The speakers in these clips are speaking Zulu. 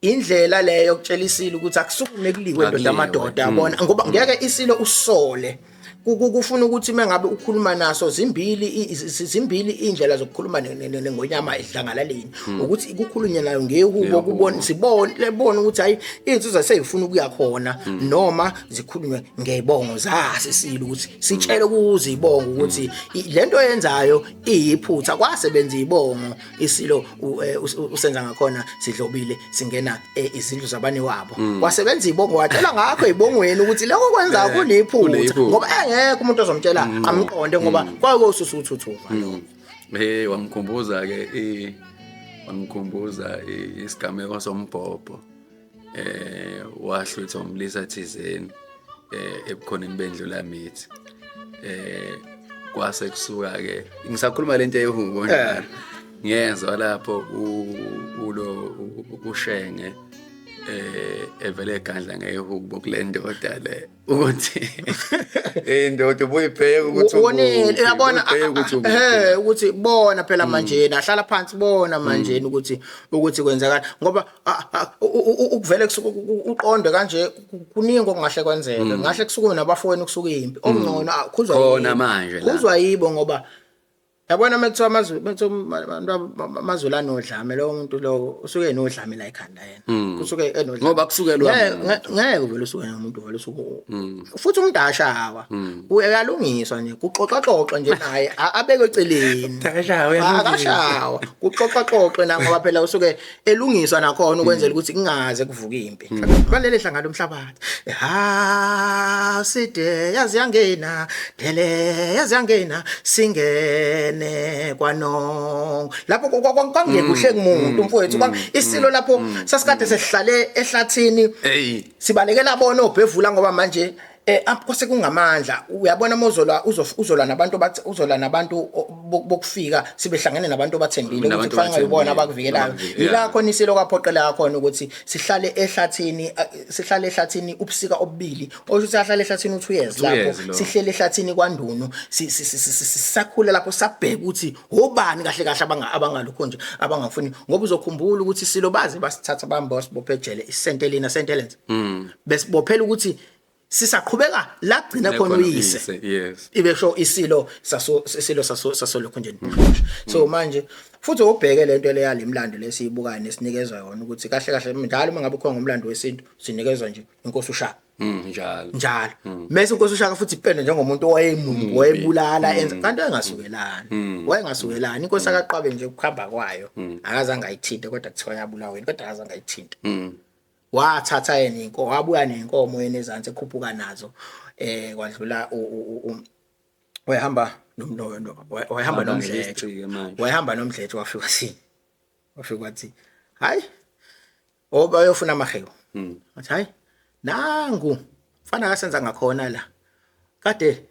Indlela leyo yokutshela isilo ukuthi akusukume kuliwe ndoda amadoda, yabona, ngoba ngeke isilo usole. Kufuna ukuthi mengabe ukhuluma naso, zimbili indlela zokukhuluma nengonyama edlangalaleni, ukuthi kukhulunywe nayo ngehubo, kubona sibone lebona ukuthi hayi, insizwa seyifuna ukuya khona, noma zikhulunywe ngezibongo zase isilo, ukuthi sitshele kuze ibongo ukuthi lento oyenzayo iyiphutha. Kwasebenza ibongo isilo usenza ngakhona sidlobile singena izindlu zabane wabo. Kwasebenza ibongo, watshela ngakho ibongweni ukuthi lokho kwenza kuliphutha, ngoba engekho umuntu ozomtshela amqonde, ngoba kwake ususa uthuthuva lokho. Hey, wamkhumbuza ke wamkhumbuza isigameko sombhobho wahlwithwa umlisa thizeni ebukhoneni bendlula mithi. Kwase kusuka ke ngisakhuluma lento yehubo njalo, ngiyezwa lapho ulo uShenge evele egandla ngehubo kule ndoda le, ukuthi indoda ubuyibheka ukuthi wonile, uyabona, ukuthi bona phela manje nahlala phansi, bona manje ukuthi kwenzakala, ngoba ukuvele kusuke uqonde kanje, kuningi okungahle kwenzeke, ngahle kusukume nabafowenu, kusuke impi. Okungcono khuzwa khona manje la. Khuzwa yibo, ngoba yabona mekuthiwa amazulu, mekuthiwa abantu amazulu anodlame, lowo muntu lowo usuke enodlame la ekhanda yena, kusuke enodlame. Ngoba kusukelwa Ngeke uvele usuke nomuntu, vele usuke futhi umuntu ashawa, uyalungiswa nje, kuxoxa xoxa nje naye, abekwe eceleni. Akashawa. Akashawa, kuxoxa xoxe na, ngoba phela usuke elungiswa nakhona ukwenzela ukuthi kungaze kuvuke impi. Balele hlanga lomhlabathi, ha, side yazi yangena dele, yazi yangena singene kwanongo lapho kwangekuhle kumuntu mfowethu. Isilo lapho sasikade sesihlale ehlathini, Hey. sibalekela bona obhevula, ngoba manje apho sekungamandla, uyabona, mozolwa uzolwa nabantu bathi uzolwa nabantu bokufika, sibehlangene nabantu abathembile ukuthi Nabantu kufanele ubona abathembile. abakuvikelayo. Yila khona isilo kwaphoqeleka khona ukuthi sihlale ehlathini, sihlale ehlathini ubusika obubili, osho ukuthi ahlale ehlathini u2 years. Two lapho years lo. Sihlele ehlathini kwaNdunu, sakhula lapho, sabheka ukuthi obani kahle kahle abangalokho nje abangafuni, ngoba uzokhumbula ukuthi isilo baze basithatha bamba wasibopha ejele iSentelina, St Helens, besibophela ukuthi sisaqhubeka la kugcina khona uyise. Ibe sho isilo saso, isilo saso sasolokho nje. So manje futhi ubheke lento le yalemlando lesiyibukayo nesinikezwa yona, ukuthi kahle kahle njalo uma ngabe khona ngomlando wesintu sinikezwa nje inkosi uShaka. Njalo. Njalo mase inkosi uShaka futhi ipende njengomuntu owayemubi, wayebulala, enza kanti wayengasukelani, wayengasukelani. Inkosi akaqwabe nje ukuhamba kwayo akazange ayithinte, kodwa kuthiwa yabulawa kodwa akazange ayithinte. Wathatha yena inkomo, wabuya nenkomo yena ezansi, ekhuphuka nazo, kwadlula wayehamba wayehamba Hamba noMdletshe. nge-history-ke manje. Wayehamba noMdletshe, wafika sini, wafika wathi hayi, obayofuna amahewu, wathi hayi, nangu mfana kasenza ngakhona la kade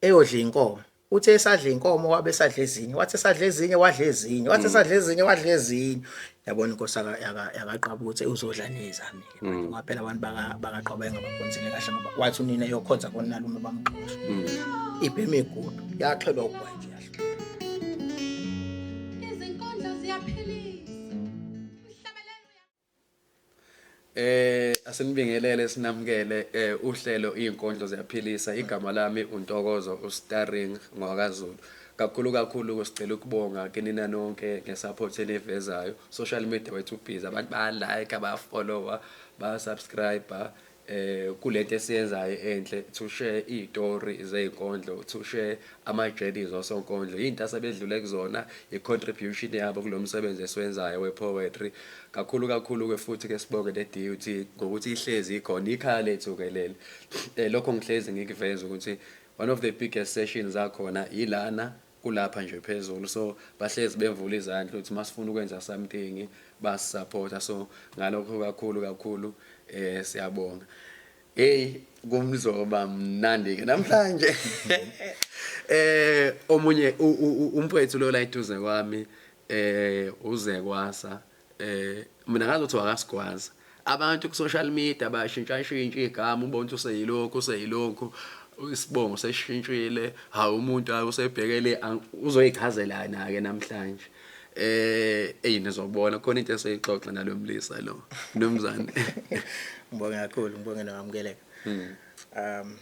eyodla inkomo. Uthe esadla inkomo wabe esadla ezinye, wathi esadla ezinye wadla ezinye, wathi esadla ezinye wadla ezinye. Yabona inkosi yakaqaba ukuthi uzodla nezami ke manje, ngoba phela abantu bakaqaba engabakhonzile kahle, ngoba wathi unina eyokhonza kona nalume bamxosha, ibhema igudu, yaxhelwa ugwayi nje, yahlula. Izinkondlo ziyaphilisa. Umhlabelelo. Asinibingelele, sinamukele uhlelo Izinkondlo Ziyaphilisa. Igama lami uNtokozo uStarring ngwakaZulu. Kakhulu kakhulu sicela ukubonga kinina nonke ngesupport enivezayo. Social media wethu busy, abantu baya like, baya follower, baya subscribe kulento esiyenzayo enhle, to share izitori zezinkondlo, to share ama journeys osonkondlo, into asebedlule kuzona, i-contribution yabo kulo msebenzi esiwenzayo we-poetry. Kakhulu kakhulu ke futhi ke sibonge le DUT ngokuthi ihlezi ikhona, ikhaya lethu ke leli. Lokho ngihlezi ngikuveza ukuthi one of the biggest sessions zakhona ilana kulapha nje phezulu, so bahlezi bevula izandla ukuthi masifuna ukwenza something basupporta, so ngalokho kakhulu kakhulu siyabonga. Hey, kumzoba mnandi ke namhlanje. Omunye umfowethu lo la eduze kwami uZekwasa, mina ngazi ukuthi wakaSigwaza. Abantu ku social media bayashintsha shintsha igama, ubona ukuthi useyilokhu, useyilokhu, isibongo sesishintshile. Hawu, umuntu hayi, usebhekele, uzoyichazela na ke namhlanje. Ey nizobona khona into eseyixoxa nalomlisa lo mnumzane. Ngibonge kakhulu, ngibonge nokwamukeleka.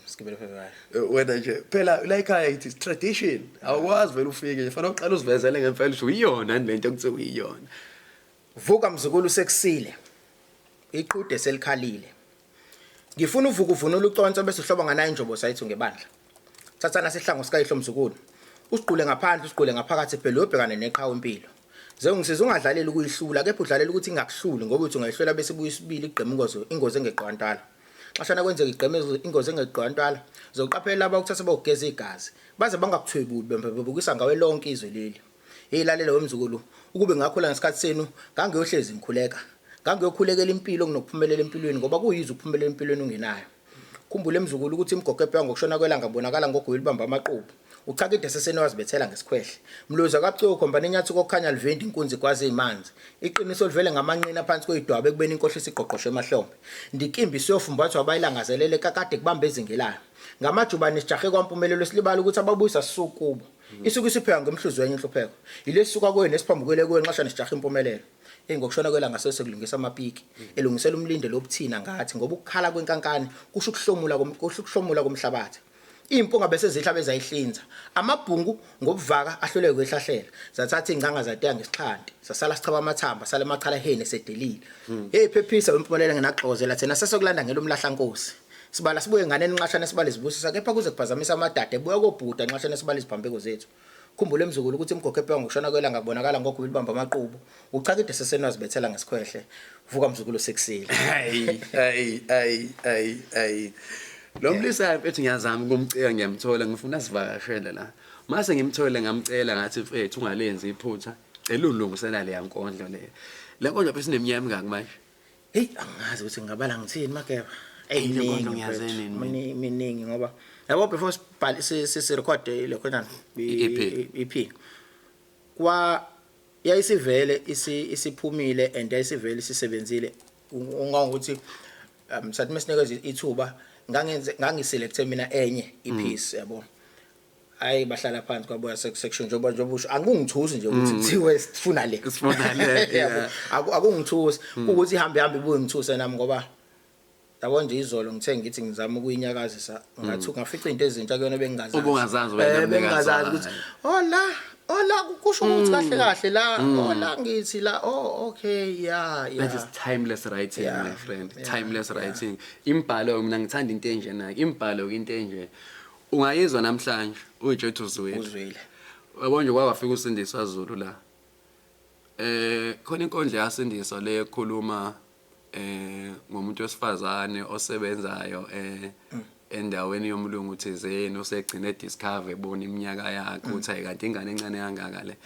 Sigibele phezulu. Wena nje phela la ekhaya it is tradition. Awukwazi vele ufike nje fanele uqale uzivezele ngempela ukuthi uyiyona yini lento ekuthiwa uyiyona. Vuka mzukulu sekusile. Iqhude selikhalile. Ngifuna uvuke uvunule uconsa bese uhloba nganayo injobo sayithu ngebandla. Thatha nasihlangu sikayihlo mzukulu. Usiqule ngaphandle usiqule ngaphakathi phela uyobhekana neqhawe impilo. Ze ungisiza ungadlaleli ukuyihlula kepha udlalela ukuthi ingakuhluli ngoba uthi ungayihlula bese ibuya isibili igqema ingozi ingozi engeqwantwala. Xashana kwenzeka igqema ingozi engeqwantwala zoqaphela laba ukuthatha bokugeza igazi baze bangakuthwebuli bebukisa ngawe lonke izwe leli. Hey lalela wemzukulu ukube ngakhula ngesikhathi senu ngangiyohlezi ngikhuleka. Ngangiyokhulekela impilo kunokuphumelela empilweni ngoba kuyize ukuphumelela empilweni ungenayo. Khumbula emzukulu ukuthi imigogo ebhekwa ngokushona kwelanga kubonakala ngoguyu libamba amaqubu. Uchakide seseni wazibethela ngesikhwehle. Mlozi akapciwe ukhombana inyathi kokukhanya livindi inkunzi igwaza izimanzi. Iqiniso livele ngamanqina phansi kweyidwaba ekubeni inkohliso iqoqoshe emahlombe. Ndikimbi isiyofumbathwa abayilangazelele kakade kubamba ezingelayo. Ngamajubane sijahe kwampumelelo silibala ukuthi ababuyisa sisuka kubo. Isuke isipheka ngomhluzi wenye inhlupheko. Yile sisuka kuyo nesiphambukele kuyo nxashana sijahe impumelelo. Eyi ngokushona kwelanga sesekulungisa amapiki elungisela umlindelo obuthina ngathi ngoba ukukhala kwenkankane kusho ukuhlomula kusho ukuhlomula komhlabathi. Iy'mpunga bese zihla bezayihlinza. Amabhungu ngobuvaka ahluleke kwehlahlela. Zathatha iy'ngcanga zateya ngesixhanti. Sasala sichaba amathamba sala emachalaheni esedelile. Hey phephisa wempumelelo ngenaxokozela thina sesokulanda ngelomlahlankosi. Sibala sibuye nganeni nxashana sibale izibusisa kepha kuze kuphazamisa amadada ebuya kobhuda nxashana sibale iziphambeko zethu. Khumbula mzukulu ukuthi imigogo ebhekwa ngokushona kwelanga kubonakala ngogubu libamba amaqubu. Uchakide seseni wazibethela ngesikhwehle. Vuka mzukulu sekusile. Hayi hayi hayi hayi hayi. Lo mlisa mfethu ngiyazama ukumcela ngiyamthola ngifuna sivakashele la. Mase ngimthole ngamcela ngathi mfethu ungalenzi iphutha. Cela ulungisela leya nkondlo le. Le nkondlo phela sineminyaka emingaki manje? Hey angazi ukuthi ngingabala ngithini Mageba. Hey le nkondlo ngiyazi nini mina. Miningi ngoba yabo before sibhale si record le khona i-EP. EP. Kwa yayisivele isiphumile and yayisivele isisebenzile ungangokuthi sathi mesinikeza ithuba ngangenze ngangiselecte mina enye ipiece yabo. Hayi bahlala phansi kwabuya section njengoba njengoba usho akungithusi nje ukuthi kuthiwe sifuna le. Sifuna le, Yabo, akungithusi ukuthi ihambe ihambe ibuye ngithuse nami ngoba yabo nje izolo ngithe ngithi ngizama ukuyinyakazisa ngathi ngafica into ezintsha kuyona bengingazazi. Ubungazazi wena Bengingazazi mnikazi ukuthi wayo. oh la oh la kusho ukuthi kahle kahle la oh la ngithi la oh okay yeah yeah. That is timeless writing my friend. Timeless writing. Imbhalo mina ngithanda into enjena. Imbhalo into enje. Ungayizwa namhlanje uyitshethu uzwile. Uzwile. Yabo nje kwafika uSindiswa Zulu la. Khona inkondlo yaSindiswa le ekhuluma ngomuntu wesifazane osebenzayo endaweni yomlungu thizeni osegcine discover ebona iminyaka yakhe ukuthi ayi kanti ingane encane kangaka le.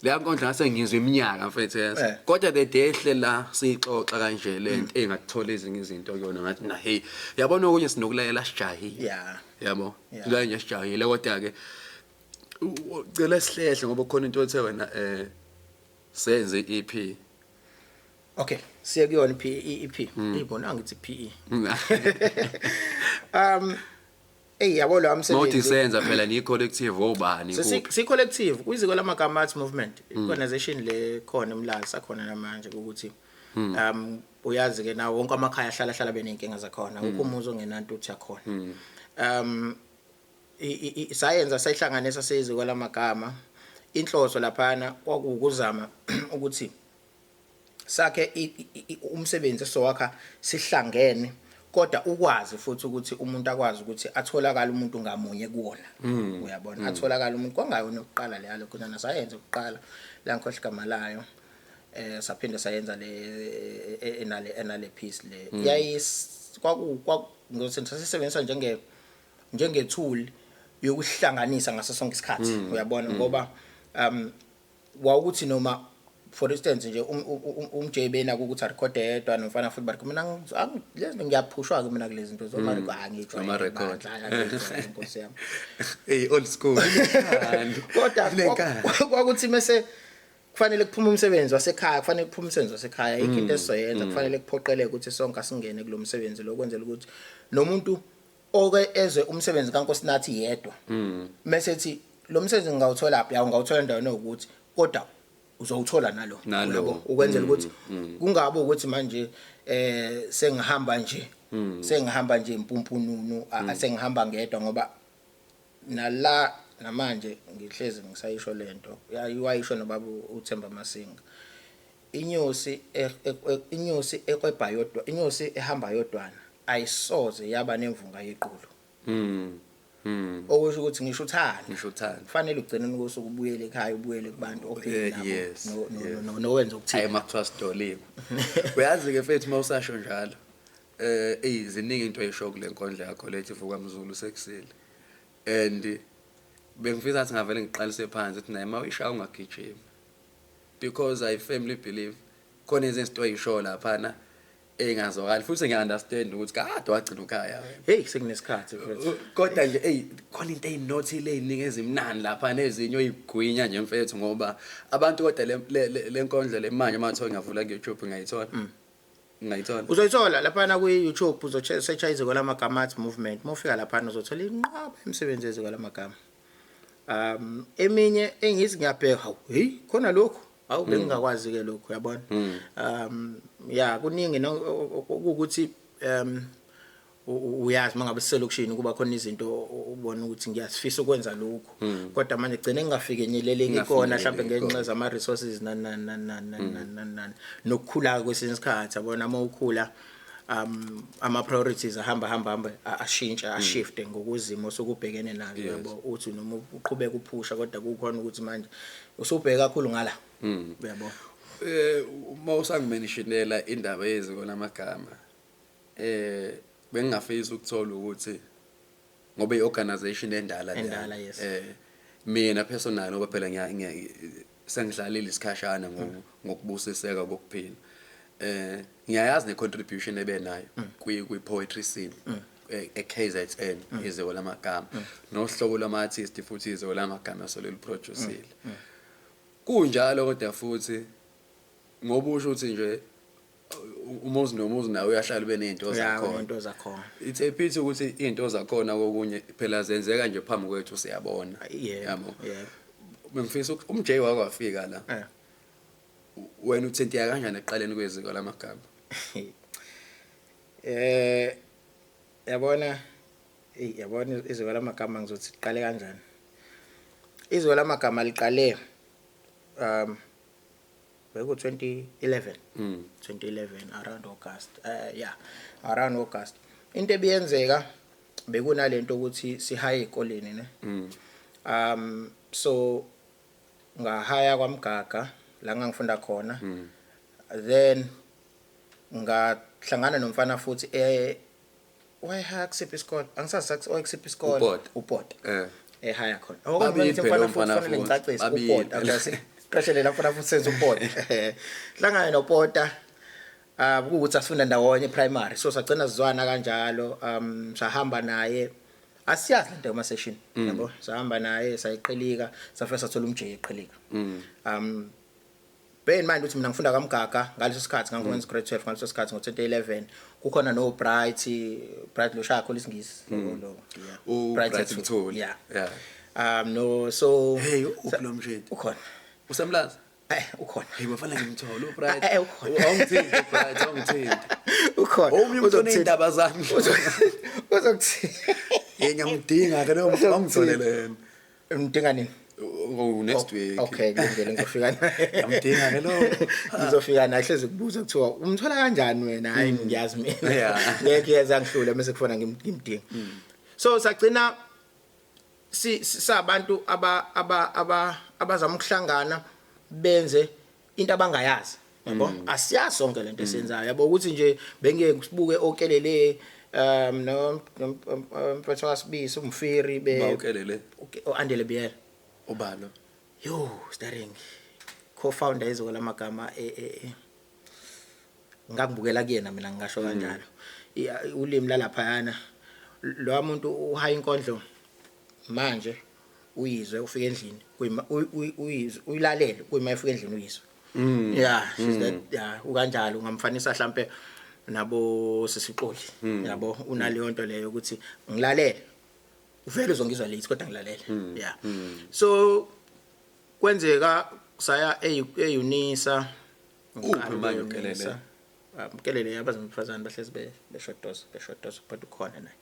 Leya nkondlo ngase ngizwe iminyaka mfethu yes. Kodwa the day ehle la siyixoxa kanje lento engakuthola ezinye izinto kuyona ngathi na hey yabona okunye sinokulalela sijahile. Yabo. La nje sijahile kodwa ke cela sihlehle ngoba khona into othe wena senze i-EP. Okay, siye kuyona i-EP. Ibona angithi PE. Ey yabo lo msebenzi. Mawuthi senza phela ni collective obani kuphi? Si collective kuyiziko lamagama arts movement organization le khona eMlazi sakhona namanje ukuthi uyazi ke nawo wonke amakhaya ahlala hlala benenkinga zakhona akukho umuzi ongenanto uthi yakhona. Sayenza sayihlanganisa seyiziko lamagama. Inhloso laphana kwakukuzama ukuthi sakhe umsebenzi esowakha sihlangene kodwa ukwazi futhi ukuthi umuntu akwazi ukuthi atholakala umuntu ngamunye kuwona. Uyabona atholakala umuntu kwangayona ukuqala le yalokho nana sayenza ukuqala la ngikhohle igama layo. Saphinde sayenza le enale piece le yayi kwaku ngokuthi sasisebenzisa njenge tool yokuhlanganisa ngaso sonke isikhathi uyabona ngoba wawukuthi noma for instance nje umJ bena ukuthi arecord yedwa nomfana futhi bathi mina lezi ngiyaphushwa ke mina kulezi zinto zoma Zoma record. Nkosi yami. Hey old school. Kodwa kwakuthi mase kufanele kuphume umsebenzi wasekhaya, kufanele kuphume umsebenzi wasekhaya, ayikho into esizoyenza, kufanele kuphoqeleke ukuthi sonke asingene kulo msebenzi lo kwenzela ukuthi nomuntu oke ezwe umsebenzi kaNkosinathi yedwa. Mase ethi lo msebenzi ngingawuthola phi? Awungawuthola endaweni ukuthi kodwa Uzowuthola nalo. Nalo. Uyabo, ukwenzela ukuthi kungabe ukuthi manje sengihamba nje, sengihamba nje impumpununu, sengihamba ngedwa, ngoba nala namanje ngihlezi ngisayisho lento wayisho nobaba uThemba Masinga, inyosi inyosi ekwebha yodwa, inyosi ehamba yodwana ayisoze yaba nemvunga yequlu. Okusho ukuthi ngisho uthanda, Ngisho uthanda. kufanele ugcine ngosuku ubuyele ekhaya, ubuyele kubantu ophila nabo, nowenza okuthile. Hayi, makuthiwa sidoliwe, uyazi ke mfethu, mawusasho njalo, ey, ziningi into eyisho kule nkondlo yakho lethi "Vuka Mzulu Sekusile", and bengifisa ukuthi ngavele ngiqalise phansi ukuthi naye mawuyishaya ungagijimi, because I firmly believe khona izinto oyisho laphana engazwakali, futhi ngiya-understand ukuthi kade wagcina ukhaya wena. Hey, sekunesikhathi mfethu. Kodwa nje, ey, khona into eyinothile ey'ningi ezimnandi lapha nezinye oyigwinya nje mfethu, ngoba abantu kodwa le nkondlo le manje uma kuthiwa ngiyavula ku-YouTube ngayithola, ngayithola. Uzoyithola laphana kwi-YouTube, uzosearcha Iziko Lamagama Arts Movement. Uma ufika laphana uzothola inqwaba imisebenzi yeZiko Lamagama. Eminye engithi ngiyabheka, hawu, hey, khona lokhu, hawu, bengingakwazi ke lokhu, uyabona. Ya, kuningi ukuthi uyazi mangabe siselokishini kuba khona izinto ubona ukuthi ngiyasifisa ukwenza lokhu, kodwa manje gcine ngingafinyeleleki kona, mhlawumbe ngenxa zama resources nani nani nani nani nani nani nani nani, nokukhula kwesinye isikhathi, yabona, uma ukhula ama priorities ahamba hamba hamba ashintsha, ashift ngokwezimo sokubhekene nazo. Yabo, uthi noma uqhubeka uphusha, kodwa kukhona ukuthi manje usubheka kakhulu ngala, uyabo. Uma usangimentionela indaba yeziko lamagama, bengingafisa ukuthola ukuthi ngoba i-organization endala leya. Endala, yes. Mina personally, ngoba phela sengidlalile isikhashana ngokubusiseka kokuphila, ngiyayazi ne-contribution ebenayo kwi poetry scene e-KZN Iziko Lamagama, nohlobo lwama-artist futhi Iziko Lamagama soleliproducile kunjalo, kodwa futhi ngoba usho ukuthi nje umuzi nomuzi nawe uyahlala ube ney'nto zakhona. Into zakhona. It's a pity ukuthi iy'nto zakhona kokunye phela zenzeka nje phambi kwethu, siyabona. Yabo, bengifisa ukuthi umJ wake wafika la, wena uthinteka kanjani ekuqaleni kweziko lamagama? Yabona, ey, yabona, Iziko Lamagama ngizothi liqale kanjani? Iziko Lamagama liqale beku 2011. 2011 around August, yeah, around August. Into ebiyenzeka bekunalento ukuthi sihaye ezikoleni, ne. So ngahaya kwaMgaga la ngangifunda khona. Then ngahlangana nomfana futhi, wayehaya kusiphi isikole, angisazi wayekusiphi isikole. uPota. uPota. Ehaya khona. Babili Awukuthi phela mfana futhi umfana fanele futhi. ngicacise. Babili uPota. phela. Qashele la mfana futhi senze uPota. Hlangana noPota, kuwukuthi asifunda ndawonye primary, so sagcina sizwana kanjalo. Sahamba naye, asiyazi lento yama session, yabo, sahamba naye sayiqhelika, safika sathola umJ eqhelika. Bear in mind ukuthi mina ngifunda kaMgaga ngaleso sikhathi, ngangikwenza grade 12 ngaleso sikhathi ngo-2011. Kukhona no Bright, Bright lo shaya khona isingisi lo, yeah. uBright Mthuli. Mthuli. Yeah. No, so Hey, uphi lo mshini? Ukhona. Usemlazi? Ukhona. Hey, bafana, ngimthola uBright. Ukhona. Awungithinti uBright, awungithinti. Ukhona. Omunye umuntu Uzokuthinta. oney'ndaba zami. Uzokuthinta. Hey, ngiyamdinga ke lo muntu, awungitholele yena. Umdinga nini? Oh, next week. Okay, kulungile, ngizofika naye. Ngiyamdinga ke lo. Ngizofika naye, hlezi kubuza kuthiwa umthola kanjani wena? Hayi, ngiyazi mina. Ngeke yeza ngihlule mase kufona ngimdinga. So sagcina si sabantu aba aba aba abazama ukuhlangana benze into abangayazi. Yabo? Asiyazi sonke lento esiyenzayo. Yabo, ukuthi nje bengeke sibuke okelele no mfethu wasibisi umfiri be Bawukelele. Andele Biyela. Ubalo. Yo, starring co-founder Iziko Lamagama, ngakubukela kuyena mina, ngingasho kanjalo. Ulimi lalaphayana lo muntu uhaya inkondlo manje uyizwe ufika endlini, kuyima uyizwe uyilalele, kuyima efika endlini uyizwe. Yeah, she's that, yeah, ukanjalo ungamfanisa mhlambe nabo sisiqoli, yabo, unaleyo nto leyo ukuthi ngilalele uvele uzongizwa late, kodwa ngilalele. Yeah, so kwenzeka Saya e-Unisa. Uphi manje uKelele? Ukelele yabazimfazana bahlezi beshodoza beshodoza, but ukhona naye.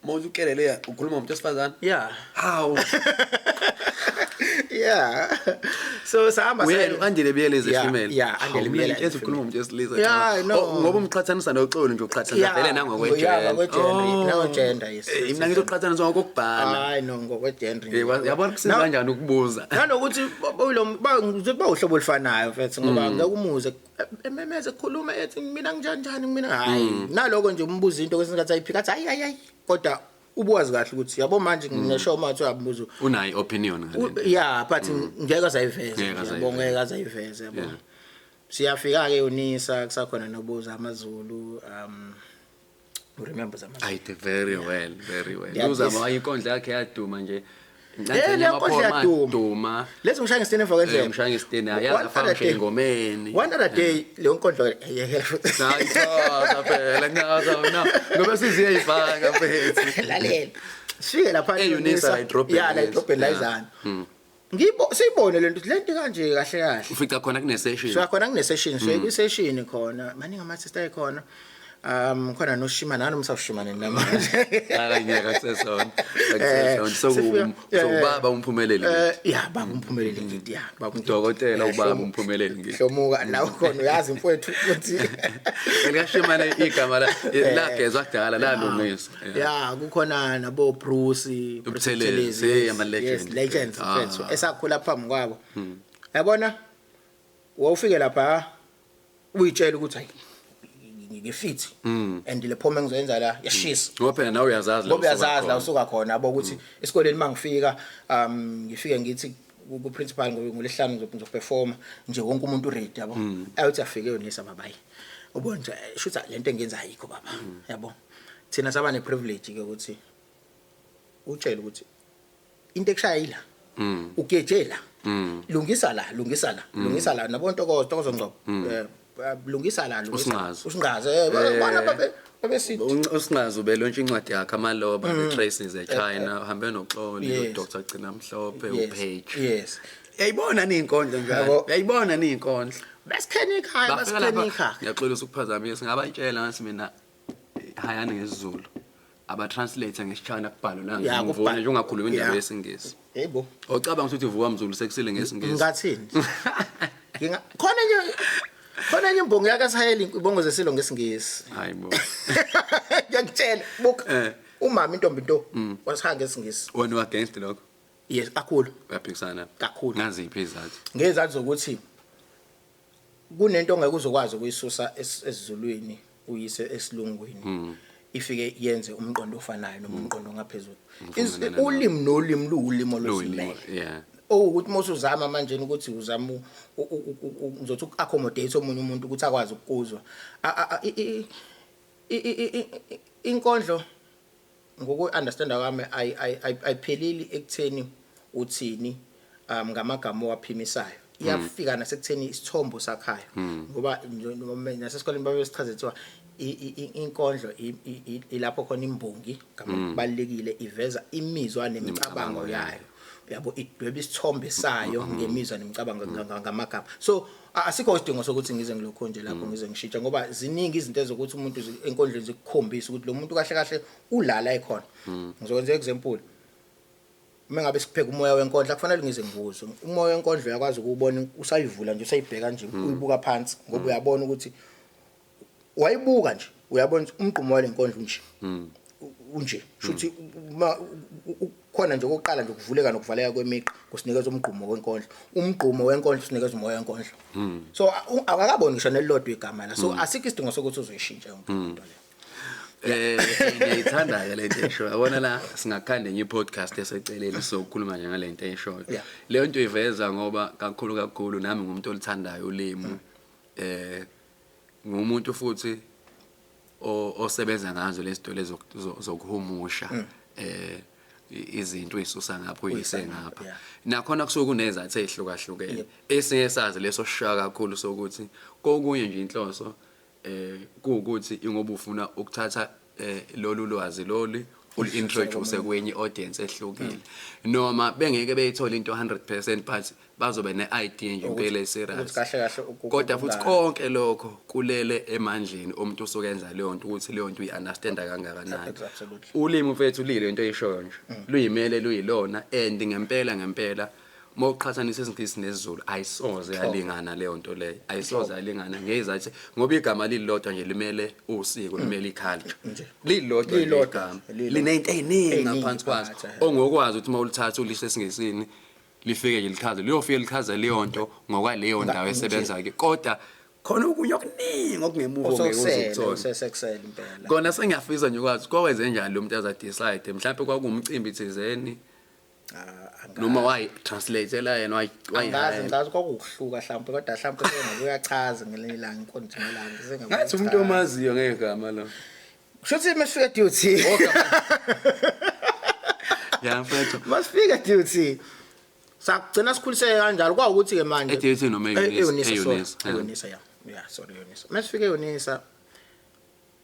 Mawuthi uKelele ukhuluma ngomuntu wesifazane? Yeah. Hawu. Yeah. So sahamba. Uyena u-Andile Biyelezi female. Yeah, Andile Biyelezi. Ethi ukhuluma ngomuntu wesilisa. Yeah, no. Ngoba umqhathanisa noXoli nje, uqhathanisa vele nangokwe-gender. Yeah, ngokwe-gender. Nango-gender, yes. Mina ngithi uqhathanisa ngokokubhala. Hayi no, ngokwe-gender. Yabona kusiza kanjani ukubuza. Nanokuthi bawuhlobo olufanayo mfethu, ngoba ngeke umuze ememeze ekhuluma ethi mina nginjani mina, hayi. Naloko nje umbuza into kwesinye isikhathi ayiphika athi hayi hayi hayi, kodwa ubuwazi kahle ukuthi yabo manje ngineshow mathi uyabuza. Unayo opinion ngale. Yeah, but ngeke azayiveze, yabo, ngeke azayiveze, yabo. Siyafika ke uNisa, kusakhona nobuza amaZulu, remember amaZulu. I did very well, very well. Uzama ayinkondla yakhe yaduma nje. Le nkondla yaduma. Lezo ngishaya ngesitini emva kwendlela. Ngishaya ngesitini, yazi afaka engomeni. One other day leyo nkondla yehela futhi. Hayi cha phela ngaza no. Ngoba siziye ifaka mfethu. Lalela. Sifike lapha eUnisa la edrobheni. Yeah, la edrobheni la izana. Ngibo siyibone lento lento kanje kahle kahle. Ufika khona kune session. Sifika khona kune session, so ku session khona maningi ama sister ekhona. Khona noShimane nami usashimane namanje. Hayi ngeke akusesona. Akusesona. So ubaba umphumeleli. Yeah, baba umphumeleli ngithi, yeah, baba udokotela ubaba umphumeleli ngithi. Hlomuka la ukhona uyazi mfowethu ukuthi elikashimane igama la lagezwa kudala lalungiswa. Yeah, kukhona nabo Bruce Buthelezi, ama legends. Yes, legends mfethu esakhula phambi kwabo. Yabona wawufike lapha uyitshela ukuthi hayi ngifithi and le phoma engizoyenza la yashisa. Ngoba phela nawe uyazazi la. Ngoba uyazazi la usuka khona, yabo, ukuthi esikoleni mangifika ngifike ngithi ku principal ngolesihlanu ngizoperforma nje, wonke umuntu ready, yabo. Ayothi afike yonisa babayi. Ubona nje shutha lento engiyenza ayikho baba, yabo. Thina saba ne privilege ke ukuthi utshele ukuthi into ekushaya ila. Ugejela. Lungisa la, lungisa la, lungisa la nabo Ntokozo, Ntokozo Ngcobo. Lungisa la, lungisa. Usingaze bana babe babesithi Usingaze ubelontsha incwadi yakhe amaloba, the traces eChina, uhambe noXoli, uDr Gcina Mhlophe, uPage. Yes. Uyayibona niyinkondlo njalo. Uyayibona niyinkondlo. Basikhena ekhaya, basikhena ekhaya. Ngiyaxolisa ukuphazamisa, ngabatshela ngathi mina hayani ngesiZulu. Aba translate ngesiChina kubhalwe la ngivuna nje ungakhuluma indaba yesiNgisi. Yebo. Ocabanga ukuthi uvuka mZulu sekusile ngesiNgisi. Ngathini? Nginga khona nje khona nje imbongo yakasaheli ibongo zesilo ngesiNgisi. Hayibo. Ngiyakutshela buka. Umama intombi nto wasihanga ngesiNgisi. Wena u against lokho? Yes, kakhulu. Uyaphikisana? Kakhulu. Ngaziphi izathu? Ngezathu zokuthi kunento ongeke uzokwazi ukuyisusa esiZulwini uyise esilungwini. Ifike yenze umqondo ofanayo noma umqondo ongaphezulu. Ulimi nolimi luwulimi oluzimele. Yeah. Ukuthi mosuzama manje ukuthi uzama ngizothi uku-accommodate omunye umuntu ukuthi akwazi ukuzwa. Inkondlo ngoku-understanda kwami ayipheleli ekutheni uthini ngamagama owaphimisayo. Iyafika nasekutheni isithombo sakhayo, ngoba nasesikoleni babe sichaze kuthiwa inkondlo ilapho khona imbongi kubalekile iveza imizwa nemicabango yayo, yabo, idweba isithombe sayo ngemizwa nemicabango ngamagama. So asikho isidingo sokuthi ngize ngilokho nje lapho ngize ngishintshe, ngoba ziningi izinto ezokuthi umuntu enkondlweni zikukhombisa ukuthi lo muntu kahle kahle ulala ekhona. Ngizokwenza example, uma ngabe sipheka umoya wenkondlo akufanele ngize ngibuzwe. Umoya wenkondlo uyakwazi ukubona usayivula nje, usayibheka nje, uyibuka phansi, ngoba uyabona ukuthi wayibuka nje, uyabona ukuthi umgqumo walenkondlo nje unje, shuthi khona nje okokuqala nje ukuvuleka nokuvaleka kwemigqa kusinikeza umgqumo wenkondlo, umgqumo wenkondlo usinikeza umoya wenkondlo. So akakaboni ngisho nelilodwa igama la, so asikho isidingo sokuthi uzoyishintsha yonke into le. Ngiyayithanda ke lento esho. Yabona la singakhanda enye podcast eseceleni sokukhuluma nje ngale nto eshoyo. Leyo nto iveza ngoba kakhulu kakhulu nami ngumuntu olithandayo ulimi. Ngumuntu futhi osebenza ngazo lezi zinto lezo zokuhumusha izinto uyisusa ngapha uyise ngapha. Nakhona kusuke kunezathu ezihlukahlukene. Esinye sazi leso sishaya kakhulu sokuthi kokunye nje inhloso kuwukuthi ingoba ufuna ukuthatha lolu lwazi loli uli-introduce kwenye audience ehlukile, noma bengeke beyithole into 100%, but bazobe ne-idea nje impela e-serious. Ukuthi kahle kahle Kodwa futhi konke lokho kulele emandleni omuntu osuke enza leyo nto, ukuthi leyo nto uyi-understanda kangakanani. Ulimi, mfethu, lile into eyishoyo nje, luyimele luyilona, and ngempela ngempela uma uqhathanisa isiNgisi nesiZulu, ayisoze yalingana leyo nto leyo, ayisoze yalingana ngezathu, ngoba igama lilodwa nje limele usiko, limele i-culture. Nje. Lilodwa nje Lilodwa, igama lilodwa. linento ey'ningi Ey'ningi ngaphansi kwazo, phakathi, ehhe. ongokwazi ukuthi uma ulithatha ulise esiNgisini, lifike nje lichaze, liyofike lichaze leyo nto ngokwaleyo ndawo Nje. esebenza ke, kodwa khona okunye okuningi okungemuva ongeke uze Osekusele, ukuthole. osesekusele impela. Kona sengiyafisa nje ukwazi kwakwenze njani lo muntu aza-decide, mhlawumbe kwakuwumcimbi thizeni, Ah, angazi. noma wayi-translatela yena. Angazi, ngicazi kwakuwukuhluka mhlawumbe, kodwa mhlawumbe sengabe uyachaza ngelinye ilanga, inkonzo ngelanga sengabe Ngathi umuntu uyachaza. omaziyo ngegama lo. Kusho ukuthi masifika DUT. Ya, mfethu. Masifika DUT, sakugcina sikhuliseke kanjalo, kwawukuthi ke manje E-DUT noma e-UNISA? E-UNISA, sorry. E-UNISA, yeah. E-UNISA, yeah, sorry, e-UNISA. Masifika e-UNISA,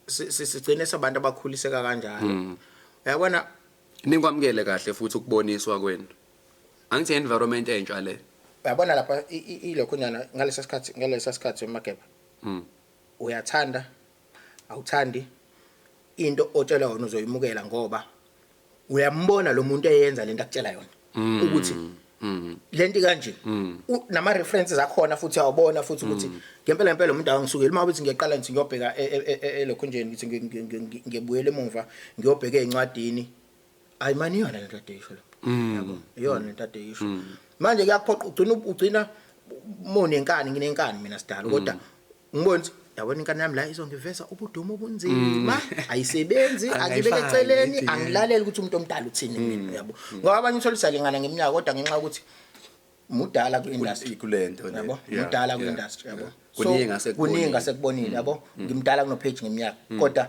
sigcine sabantu abakhuliseka kanjalo, uyabona. Nikwamukele kahle futhi ukuboniswa kwenu, angithi environment entsha le? Uyabona lapha ilokhunyana ngalesa sikhathi emageba, uyathanda awuthandi, into otshelwa yona uzoyimukela, ngoba uyambona lo muntu eyenza lento akutshela yona ukuthi lento kanje. Nama references akhona futhi, uyawubona futhi ukuthi ngempela ngempela umuntu angisukeli uma uthi ngiyaqala ngithi ngiyobheka elokhunjeni, ngithi ngiyabuyela emuva, ngiyobheka ezincwadini, ayi mani, iyona lento ade isho lo, yabo, iyona lento ade isho. Manje kuyakuphoqa ugcina monenkani, nginenkani mina sidalo, kodwa ngibona ukuthi, yabona, inkani yami la izongiveza ubudumo obunzima, ayisebenzi, angibeke Angayifaki eceleni, ithi, angilaleli ukuthi umuntu omdala uthini mina, yabo, ngoba abanye uthola usalingana ngeminyaka, kodwa ngenxa yokuthi mudala ku-industry. Kulento le. Yabo, mudala ku-industry, yabo. So, Kuningi asekubonile. Kuningi asekubonile, yabo. Ngimdala kunoPage ngeminyaka, kodwa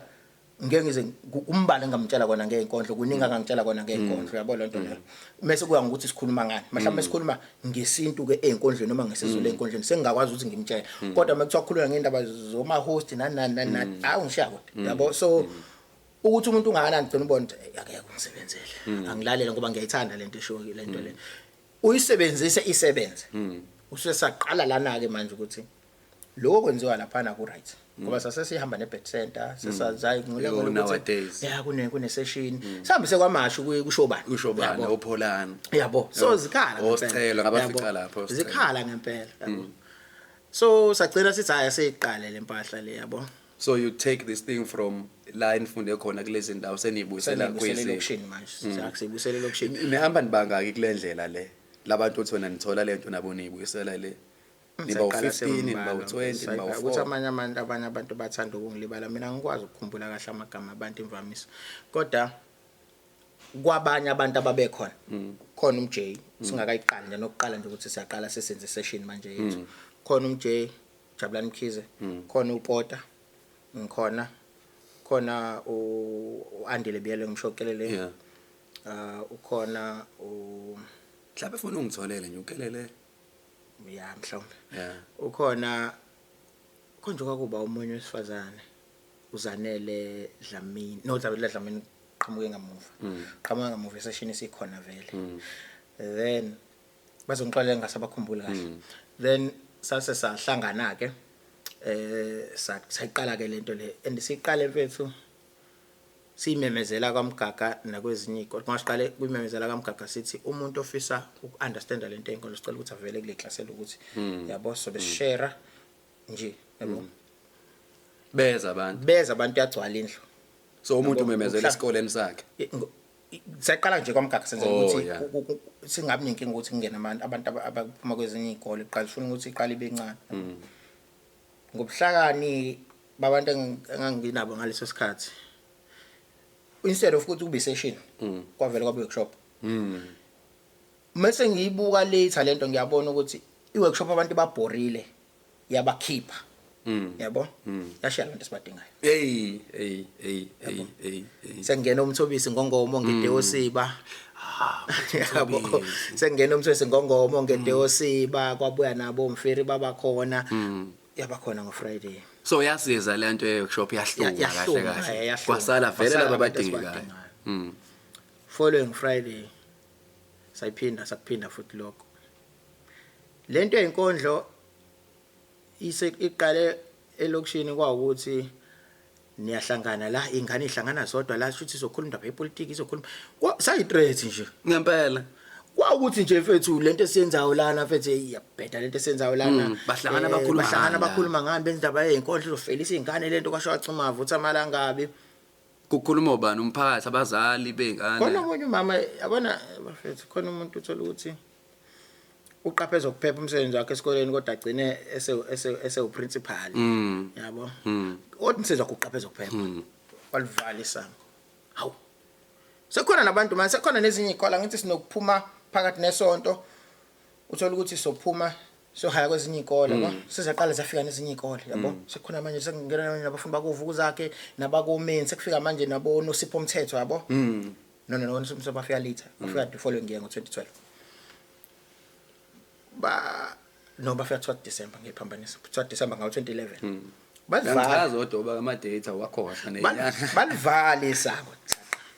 ngeke ngize kumbala engamtshela kona ngey'nkondlo, kuningi angangitshela kona ngey'nkondlo, yabo, lento leyo. Mase kuya ngokuthi sikhuluma ngani, mhlawumbe sikhuluma ngesintu-ke ey'nkondlweni noma ngesiZulu ey'nkondlweni, sengingakwazi ukuthi ngimtshele, kodwa uma kuthiwa kukhulunywa ngey'ndaba zoma-host nani nani nani nani, hawu, ngishiya kude, yabo. So ukuthi umuntu ungakanani, gcina ubone ukuthi, "Ey, akeke ungisebenzele, angilalele ngoba ngiyayithanda lento eshiwo, lento le uyisebenzise isebenze." Usuke saqala lana-ke manje ukuthi lokho kwenziwa laphana ku-right, ngoba sase sihamba ne-BAT Centre, sesazayi. Yo, nowadays. Ya, kune session sihambise KwaMashu kushobani. Kushobani. Yabo. Opholani. Yabo, so zikhala ngempela. Osicelo, ngabafica Yabo. lapho, osicelo. Zikhala ngempela, yabo. So sagcina sithi hayi, siyiqale le mpahla le, yabo. So you take this thing from la enifunde khona kulezi ndawo, seniyibuyisela Senibuyisele kwezi elokishini manje, siyibuyisele elokishini. Nihamba nibangaki kule ndlela le, labantu othi wena nithola lento nabo niyibuyisela le? Niba Saqala u-15, niba sembalwa, u-20, niba ukuthi u-4? Abanye abantu bathanda ukungilibala, mina angikwazi ukukhumbula kahle amagama abantu imvamisa, kodwa kwabanye abantu ababekhona, khona umJ, singakayiqali nje nokuqala nje ukuthi siyaqala sesenze session manje yethu, khona umJ Jabulani Mkhize, khona uPota, ngikhona, khona uAndile Biyele, ngishokelele, ukhona u Mhlawumbe funa ungitholele nje ukelele. Ya, mhlawumbe. Ukhona konje, kwakuba omunye wesifazane, uZanele Dlamini, no, Zanele Dlamini qhamuke ngamuva, qhamuke ngamuva esession isikhona vele, then bazongixolela ngasabakhumbuli kahle. Then sase sahlangana ke, sayiqala ke lento le, and siqale, mfethu, siyimemezela kwaMgaga nakwezinye iy'kole. Ngasiqale kuyimemezela kwaMgaga, sithi umuntu ofisa uku-understanda lento ey'nkolo, sicela ukuthi avele kule class elokuthi, yabo, sobe sishare nje, yabo. Beza abantu? Beza abantu, yagcwala indlu. So umuntu Yabo, umemezela esikoleni sakhe? Siyaqala nje kwaMgaga, senzela ukuthi singabi nenkinga ukuthi kungene abantu abaphuma kwezinye iy'kole. Kuqala sifuna ukuthi iqale ibe ncane. Ngobuhlakani babantu enganginabo ngaleso sikhathi, instead of ukuthi kube session, kwavele kwabe workshop. Mase ngiyibuka later lento, ngiyabona ukuthi i-workshop abantu babhorile, yabakhipha, yabo, yashiya abantu esibadingayo. Hey, hey, hey, hey, hey, hey. Sengena uMthobisi Ngongomo ngeDeosiba, yabo. Mthobisi. Sengena uMthobisi Ngongomo ngeDeosiba, kwabuya nabo umferi, babakhona, yabakhona ngoFriday. So yasiza le nto ye-workshop, yahlunga kahle Yahlunga, kahle. yahlunga. Kwasala vele Kwasala laba abantu abadingekayo. esibadingayo. Following Friday sayiphinda, sakuphinda futhi lokho. Lento yenkondlo ise iqale elokishini, kwawukuthi niyahlangana la, ingane ihlangana zodwa la, shuthi izokhuluma indaba yepolitiki, izokhuluma sayi-threat nje. Ngempela. Kwawukuthi nje mfethu, lento esiyenzayo lana mfethu iyabheda, lento esiyenzayo lana. Bahlangana bakhuluma bahlangana ngani la? Bakhuluma ngani, benza indaba yezinkondlo, izofelisa iy'ngane lento, kwasho wacima avutha amalangabi. Kukhuluma ubani? Umphakathi, abazali bey'ngane? Khona omunye umama, yabona bafethu, khona umuntu uthola ukuthi uqaphe ezokuphepha, umsebenzi wakhe esikoleni, kodwa agcine esewu-principal, yabo, kodwa umsebenzi wakhe uqaphe ezokuphepha. Walivala isango. Hawu, sekukhona nabantu manje, sekukhona nezinye iy'kole. Ngithi sinokuphuma phakathi nesonto, uthola ukuthi sophuma sohaya kwezinye iy'kole, yabo, sezaqala zafika nezinye iy'kole, yabo. Sekukhona manje, sekungena manje nabafundi bakoVukuzakhe nabakomeni, sekufika manje nabo Nosipho Mthetho, yabo. No, no, no, Nosipho Mthetho bafika later, bafika the following year ngo-2012, ba no, bafika 12 December, ngiyiphambanisa, 12 December ngawo-2011 balivala. Ngichaza kodwa uba ama-date awakhohlwa nenyanga. Balivala isango.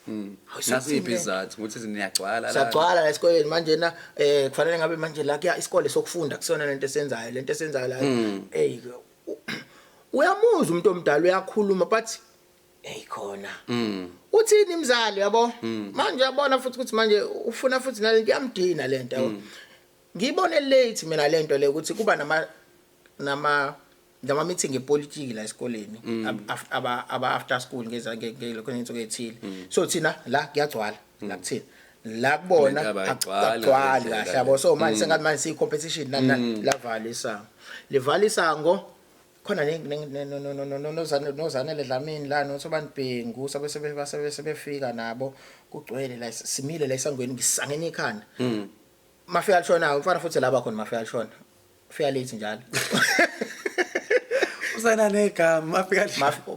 Hawu, Nasiphi sathini? Isizathu ukuthi niyagcwala la? Sagcwala la esikoleni manje na, kufanele ngabe manje la kuya isikole sokufunda, kusona lento esenzayo, lento esenzayo la. Hey, uyamuzwa umuntu omdala uyakhuluma, but hey, khona uthini imzali, yabo. Manje uyabona futhi ukuthi manje ufuna futhi nalento iyamdina lento, yabo. Ngiyibone late mina lento le, ukuthi kuba nama meeting epolitiki la esikoleni, aba after school, ngeza ngelokho ngensuku ethile. So thina la kuyagcwala la kuthina, la kubona Lento abayigcwali akugcwali ngendlela kahle, yabo. So manje sengathi manje siyi competition nani. Lavala isango, livala isango khona noZanele Dlamini la, noThobani Bhengu, sabe sebe sebefika nabo, kugcwele la, simile la esangweni, ngisangene ikhanda. Mafika lishona umfana futhi laba khona, mafika lishona, fika late njalo. Usana negama afika.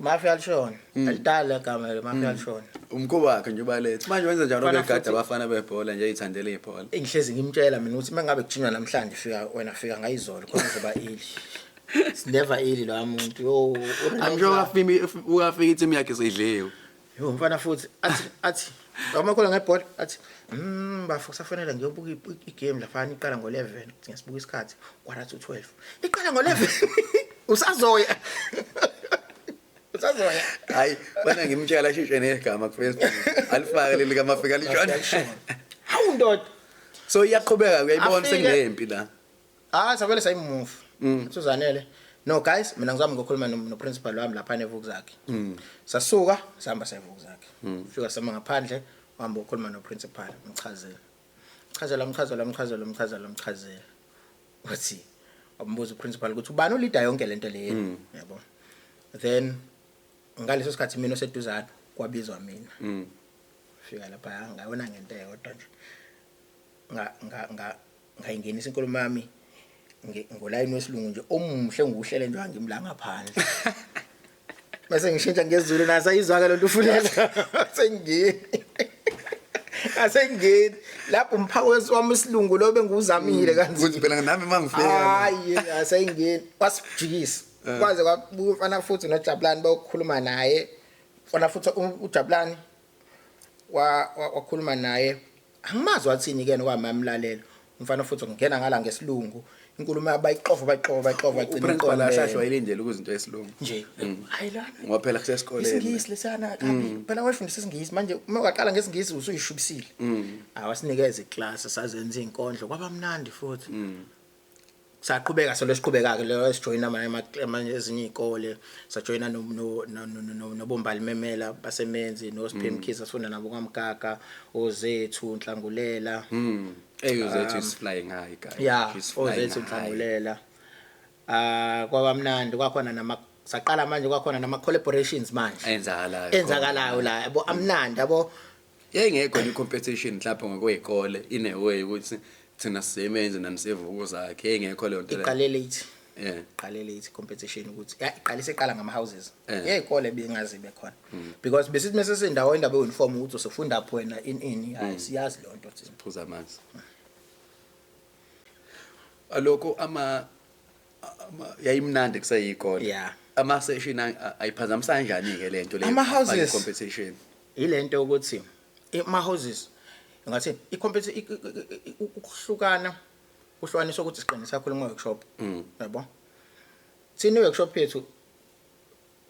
Mafika lishona, alidala igama le, mafika lishona. Umkhuba wakhe nje ubalethe manje wenza njalo. Mfana Begada abafana bebhola nje, eyithandela ibhola. Engihlezi ngimtshela mina ukuthi mangabe kujinywa namhlanje, fika wena, fika ngayizolo khona uzoba early. It's never early lo muntu, yo. I'm sure ukafika i-team yakhe seyidliwe. Yo, mfana futhi athi amakhona ngebhola, athi bafo, kusafanele ngiyobuka igame laphana, iqala ngo-11, ngiyasibuka isikhathi, 11:45, iqala ngo-11, usazoya, usazoya. Hayi, fana ngimtshela ashintshe negama ku-Facebook, alifake leli kamafika lishona. Hawu ndoda. So iyaqhubeka, uyayibona. Sekunempi la. Ah, sabele sayimove. Suzanele, no guys, mina ngizama ngokukhuluma no principal wami lapha neVukuzakhe. Sasuka sihamba seVukuzakhe, fika sama ngaphandle, wahamba ukukhuluma no principal, mchazela, mchazela, mchazela, mchazela, mchazela, mchazela. Wathi wambuza uprincipal ukuthi ubani uleader yonke lento le, yabo. Then ngaleso sikhathi mina oseduzane kwabizwa mina. Fika lapha, ngayona ngento eyodwa nje, nga nga nga ngayingenisa inkulumo yami ngolayini wesilungu nje omuhle, nguhlele nje, wangimla ngaphandle, bese ngishintsha ngesiZulu, naso ayizwake lento ufunela, sengingeni, asengingeni lapho umphako wami wesilungu lo bengiwuzamile kanzima. Ukuthi phela nami mangifika. Hayi, asengingeni, wasijikisa kwaze kwabuka umfana futhi noJabulani bayokhuluma naye. Mfana futhi uJabulani wakhuluma naye, angimazi wathini ke nokwamamlalela umfana futhi ungena ngala ngesilungu, inkulumo bayixova, bayixova, bayixova, agcina Uprincipal iqonde. asahlwayele ukuzinto esilungu. Nje hayi lana. Ngoba phela kusesikoleni. Isingisi lesana kabi phela, wayefundisa isingisi. Manje uma waqala ngesingisi usuyishubisile. Awasinikeza iclass, sazenza izinkondlo, kwaba mnandi futhi. Saqhubeka solo siqhubeka ke leyo, sijoyina amanye ezinye izikole, sajoyina no no no no noBombali Memela basemenzi, noSiphe Mkhize, sifunda nabo kwaMgaga, ozethu Nhlangulela. Hey, uzethu is flying high, guys. Yeah. She's flying Ozethu high. Nhlangulela, ah, kwaba mnandi, kwakhona nama saqala manje, kwakhona nama collaborations manje. Enzakalayo. Enzakalayo la, yabo, amnandi, yabo. Yayingekho ni competition mhlawumbe ngokwezikole in a way ukuthi thina sisebenze nani seVukuzakhe, yayingekho leyo nto leyo. Iqale late. Iqale late competition, ukuthi ya iqalise iqala ngama houses. Yeyikole bengazibe khona because besithi mase sendawo indaba yeuniform ukuthi usufunda phi wena, in hayi, siyazi leyo nto thina. Phuza amanzi. Alokho yayimnandi kuseyikole. Ama session ayiphazamisa kanjani ke lento le? Ama-houses. Competition. Ilento ukuthi Ama houses ngathi i-competition, ukuhlukana kuhlukaniswa ukuthi siqinisa kakhulu kuma workshop, yabo. Thina i-workshop yethu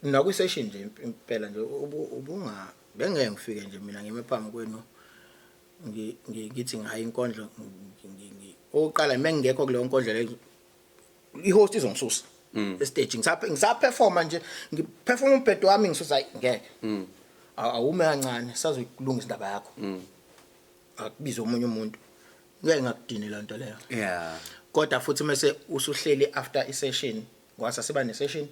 nakwi-session nje impela nje ubunga bengeke ngifike nje mina ngime phambi kwenu ngithi ngayi inkondlo. Okokuqala, mengingekho kuleyo nkondlo leyo, i-host izongisusa estage ngisaperforma nje, ngiperforma umbhedo wami, ngisusa. Hayi, ngeke. Awume kancane, sazoyilungisa indaba yakho, akubize omunye umuntu. Ngeke ngakudini leyo nto leyo. Kodwa futhi mase usuhleli after i-session, kwasa siba ne-session,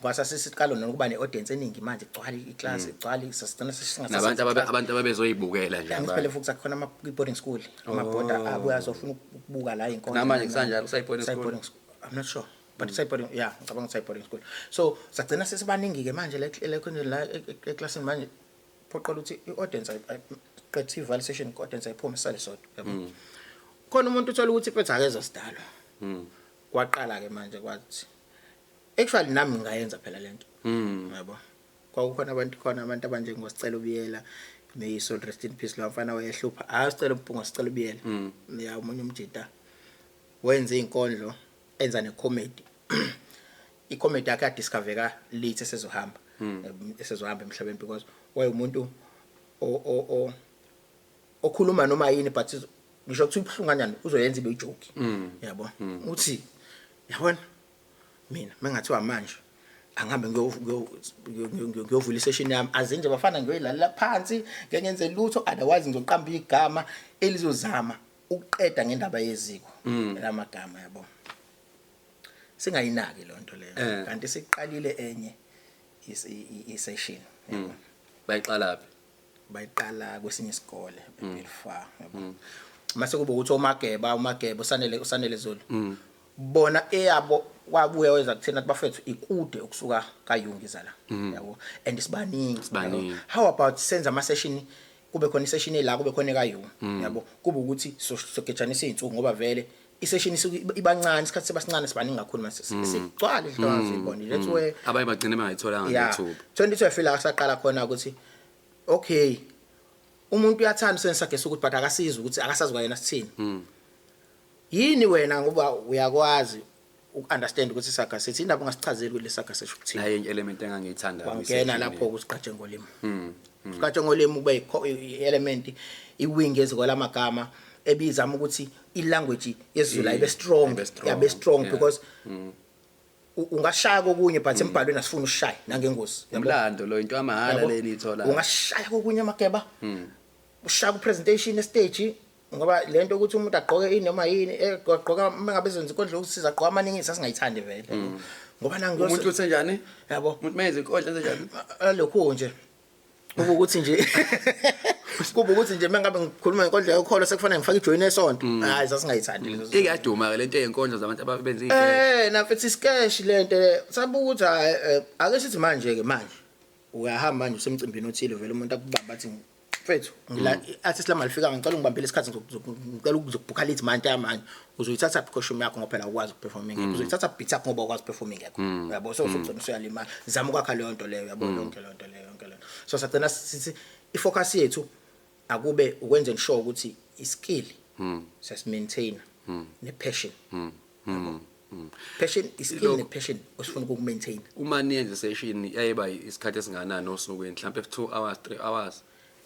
kwasa sesiqala nokuba ne-audience eningi manje, igcwale iclass, igcwale, sasigcina Nabantu abantu ababezoyibukela nje. Angithi phela futhi akukhona ama-boarding school, amabhoda abuye azofuna ukubuka la inkonzo. Namanje kusanjalo, kusayi-boarding school? Kusayi-boarding school, I'm not sure, but kusayi-boarding, yeah, ngicabanga kusayi-boarding school. So sagcina sesibaningi-ke manje la eklasini manje, phoqela ukuthi i-audience qeda ivale session, i-audience ayiphume, sisale sodwa, yabo. Khona umuntu uthola ukuthi iphethe akezwa sidalwa. Kwaqala-ke manje kwathi actually nami ngingayenza phela lento, yabo. Kwakukhona abantu, khona abantu abanjengosicelo Biyela, may his soul rest in peace. Lo mfana wayehlupha, hayi sicelo Mpunga, sicelo Biyela ya, omunye umjita wenza izinkondlo, enza necomedy. Icomedy yakhe yadiscovereka late esezohamba, esezohamba emhlabeni, because wayeumuntu o okhuluma noma yini, but ngisho kuthi ibuhlungu kanjani, uzoyenza ibe ijoke, yabo. Uthi yabona mina mengathiwa manje angihambe ngiyovula isession yami, azinje bafana, ngiyoyilalela phansi, ngeke ngenze lutho, otherwise ngizoqamba igama elizozama ukuqeda ngendaba yeziko lamagama, yabo. Singayinaki lonto leyo. Kanti siqalile enye i-session, yabo. Bayiqala phi? Bayiqala kwesinye isikole eBelfar, yabo. Mase kuba ukuthi omageba, umageba usanele Zulu, bona eyabo wabuya weza kuthina, bafethu, ikude ukusuka kaYungiza la, yabo, and sibaningi. Sibaningi. Yabo. How about senza ama session, kube khona isession la, kube khona ekaYungi, yabo, kube ukuthi sogejanisa izinsuku, ngoba vele isession isuke ibancane, isikhathi sebasincane, sibaningi kakhulu, mase sigcwale izinto zibona. That's where Abanye bagcine bengayitholanga nethuba. 2012 la saqala khona ukuthi okay, umuntu uyathanda usebenzisa sakhe ukuthi, but akasizi ukuthi akasazi kwayena sithini. Yini wena, ngoba uyakwazi ukunderstand ukuthi isakha sithi indaba, ungasichazeli ukuthi lesakha sisho ukuthini? Naye element engangiyithanda. Kwangena lapho ukuthi ngolimi, siqatshe ngolimi kube i-element, iwing eziko lamagama ebizama ukuthi i-language yesiZulu ayibe strong. Ibe strong, Yabe strong, because ungashaya kokunye, but embhalweni asifuni ushaye nangengozi, yabo. Umlando lo, into amahhala Yabo? leni ithola. Ungashaya kokunye amageba, ushaya ku presentation estage, ngoba lento ukuthi umuntu agqoke ini noma yini, egqoka mengabe zenza inkondlo yokusiza, agqoka amaningi, sasingayithandi vele, ngoba nangu Umuntu uthenjani? Yabo. Umuntu mayenza inkondlo enzenjani? Lokhu nje kuba ukuthi nje kuba ukuthi nje mengabe ngikhuluma ngenkondlo yokholo, sekufanele ngifake ijoyini esonto. Hayi, sasingayithandi lezo zinto. Iyaduma ke lento yenkondlo zabantu ababenza izinto. Nafuthi isketch lento le sabuka ukuthi hayi, ake sithi manje ke, manje uyahamba manje usemcimbini othile, vele umuntu akubamba athi, mfethu, ngila artist lami alifika, ngicela ungibambele isikhathi, ngicela ukuzobhukha lead manje yamanje. Uzoyithatha costume yakho, ngoba phela ukwazi ukuperform ingekho? Uzoyithatha beat yakho, ngoba ukwazi ukuperform ingekho? Uyabo, so usugcina usuyalimala. Zama ukwakha leyo nto leyo, uyabo, yonke leyo nto leyo, yonke leyo. So sagcina sithi ifocus yethu akube ukwenza ensure ukuthi iskill siyasimaintain ne-passion, yabo. Passion, iskill ne-passion osifuna ukukumaintain. Uma niyenza session, yayiba isikhathi esinganani osukwini? Mhlawumbe 2 hours, 3 hours?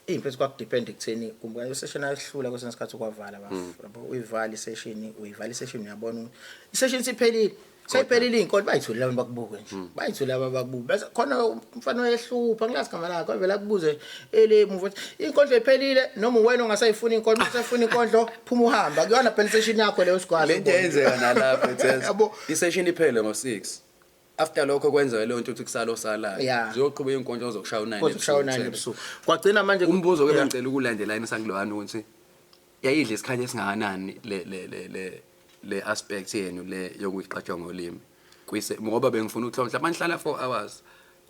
Iy'mfethu, kwakudepend ekutheni kumbe isession ayihlula kwesinye isikhathi ukwavala bafo. Uyivala isession, uyivala isession, uyabona isession siphelile, seyiphelile iy'nkolo, bayithule abantu bakubuke nje, bayithule aba bakubuke. Bese khona umfana oyehlupha, ngilazi igama lakhe, wavele akubuze ele muva ukuthi inkondlo iphelile noma wena ungasayifuni inkondlo. Uma usayifuna inkondlo, phuma uhambe, akuyona phela isession yakho leyo, sikwazi Lento ukubona. yenzeka nalapho etheza. Yabo. Isession iphele ngo6, after lokho kwenzeka leyo nto ukuthi kusala osalayo. Ziyoqhubeka inkondlo zokushaya u9. Kodwa kushaya u9 ebusuku kwagcina manje. Umbuzo ke bengicela ukulandela isakulowana ukuthi yayidla isikhathi esingakanani le aspect yenu le yokuyiqatshwa ngolimi kwise, ngoba bengifuna ukuhlola mhlawumbe nihlala 4 hours,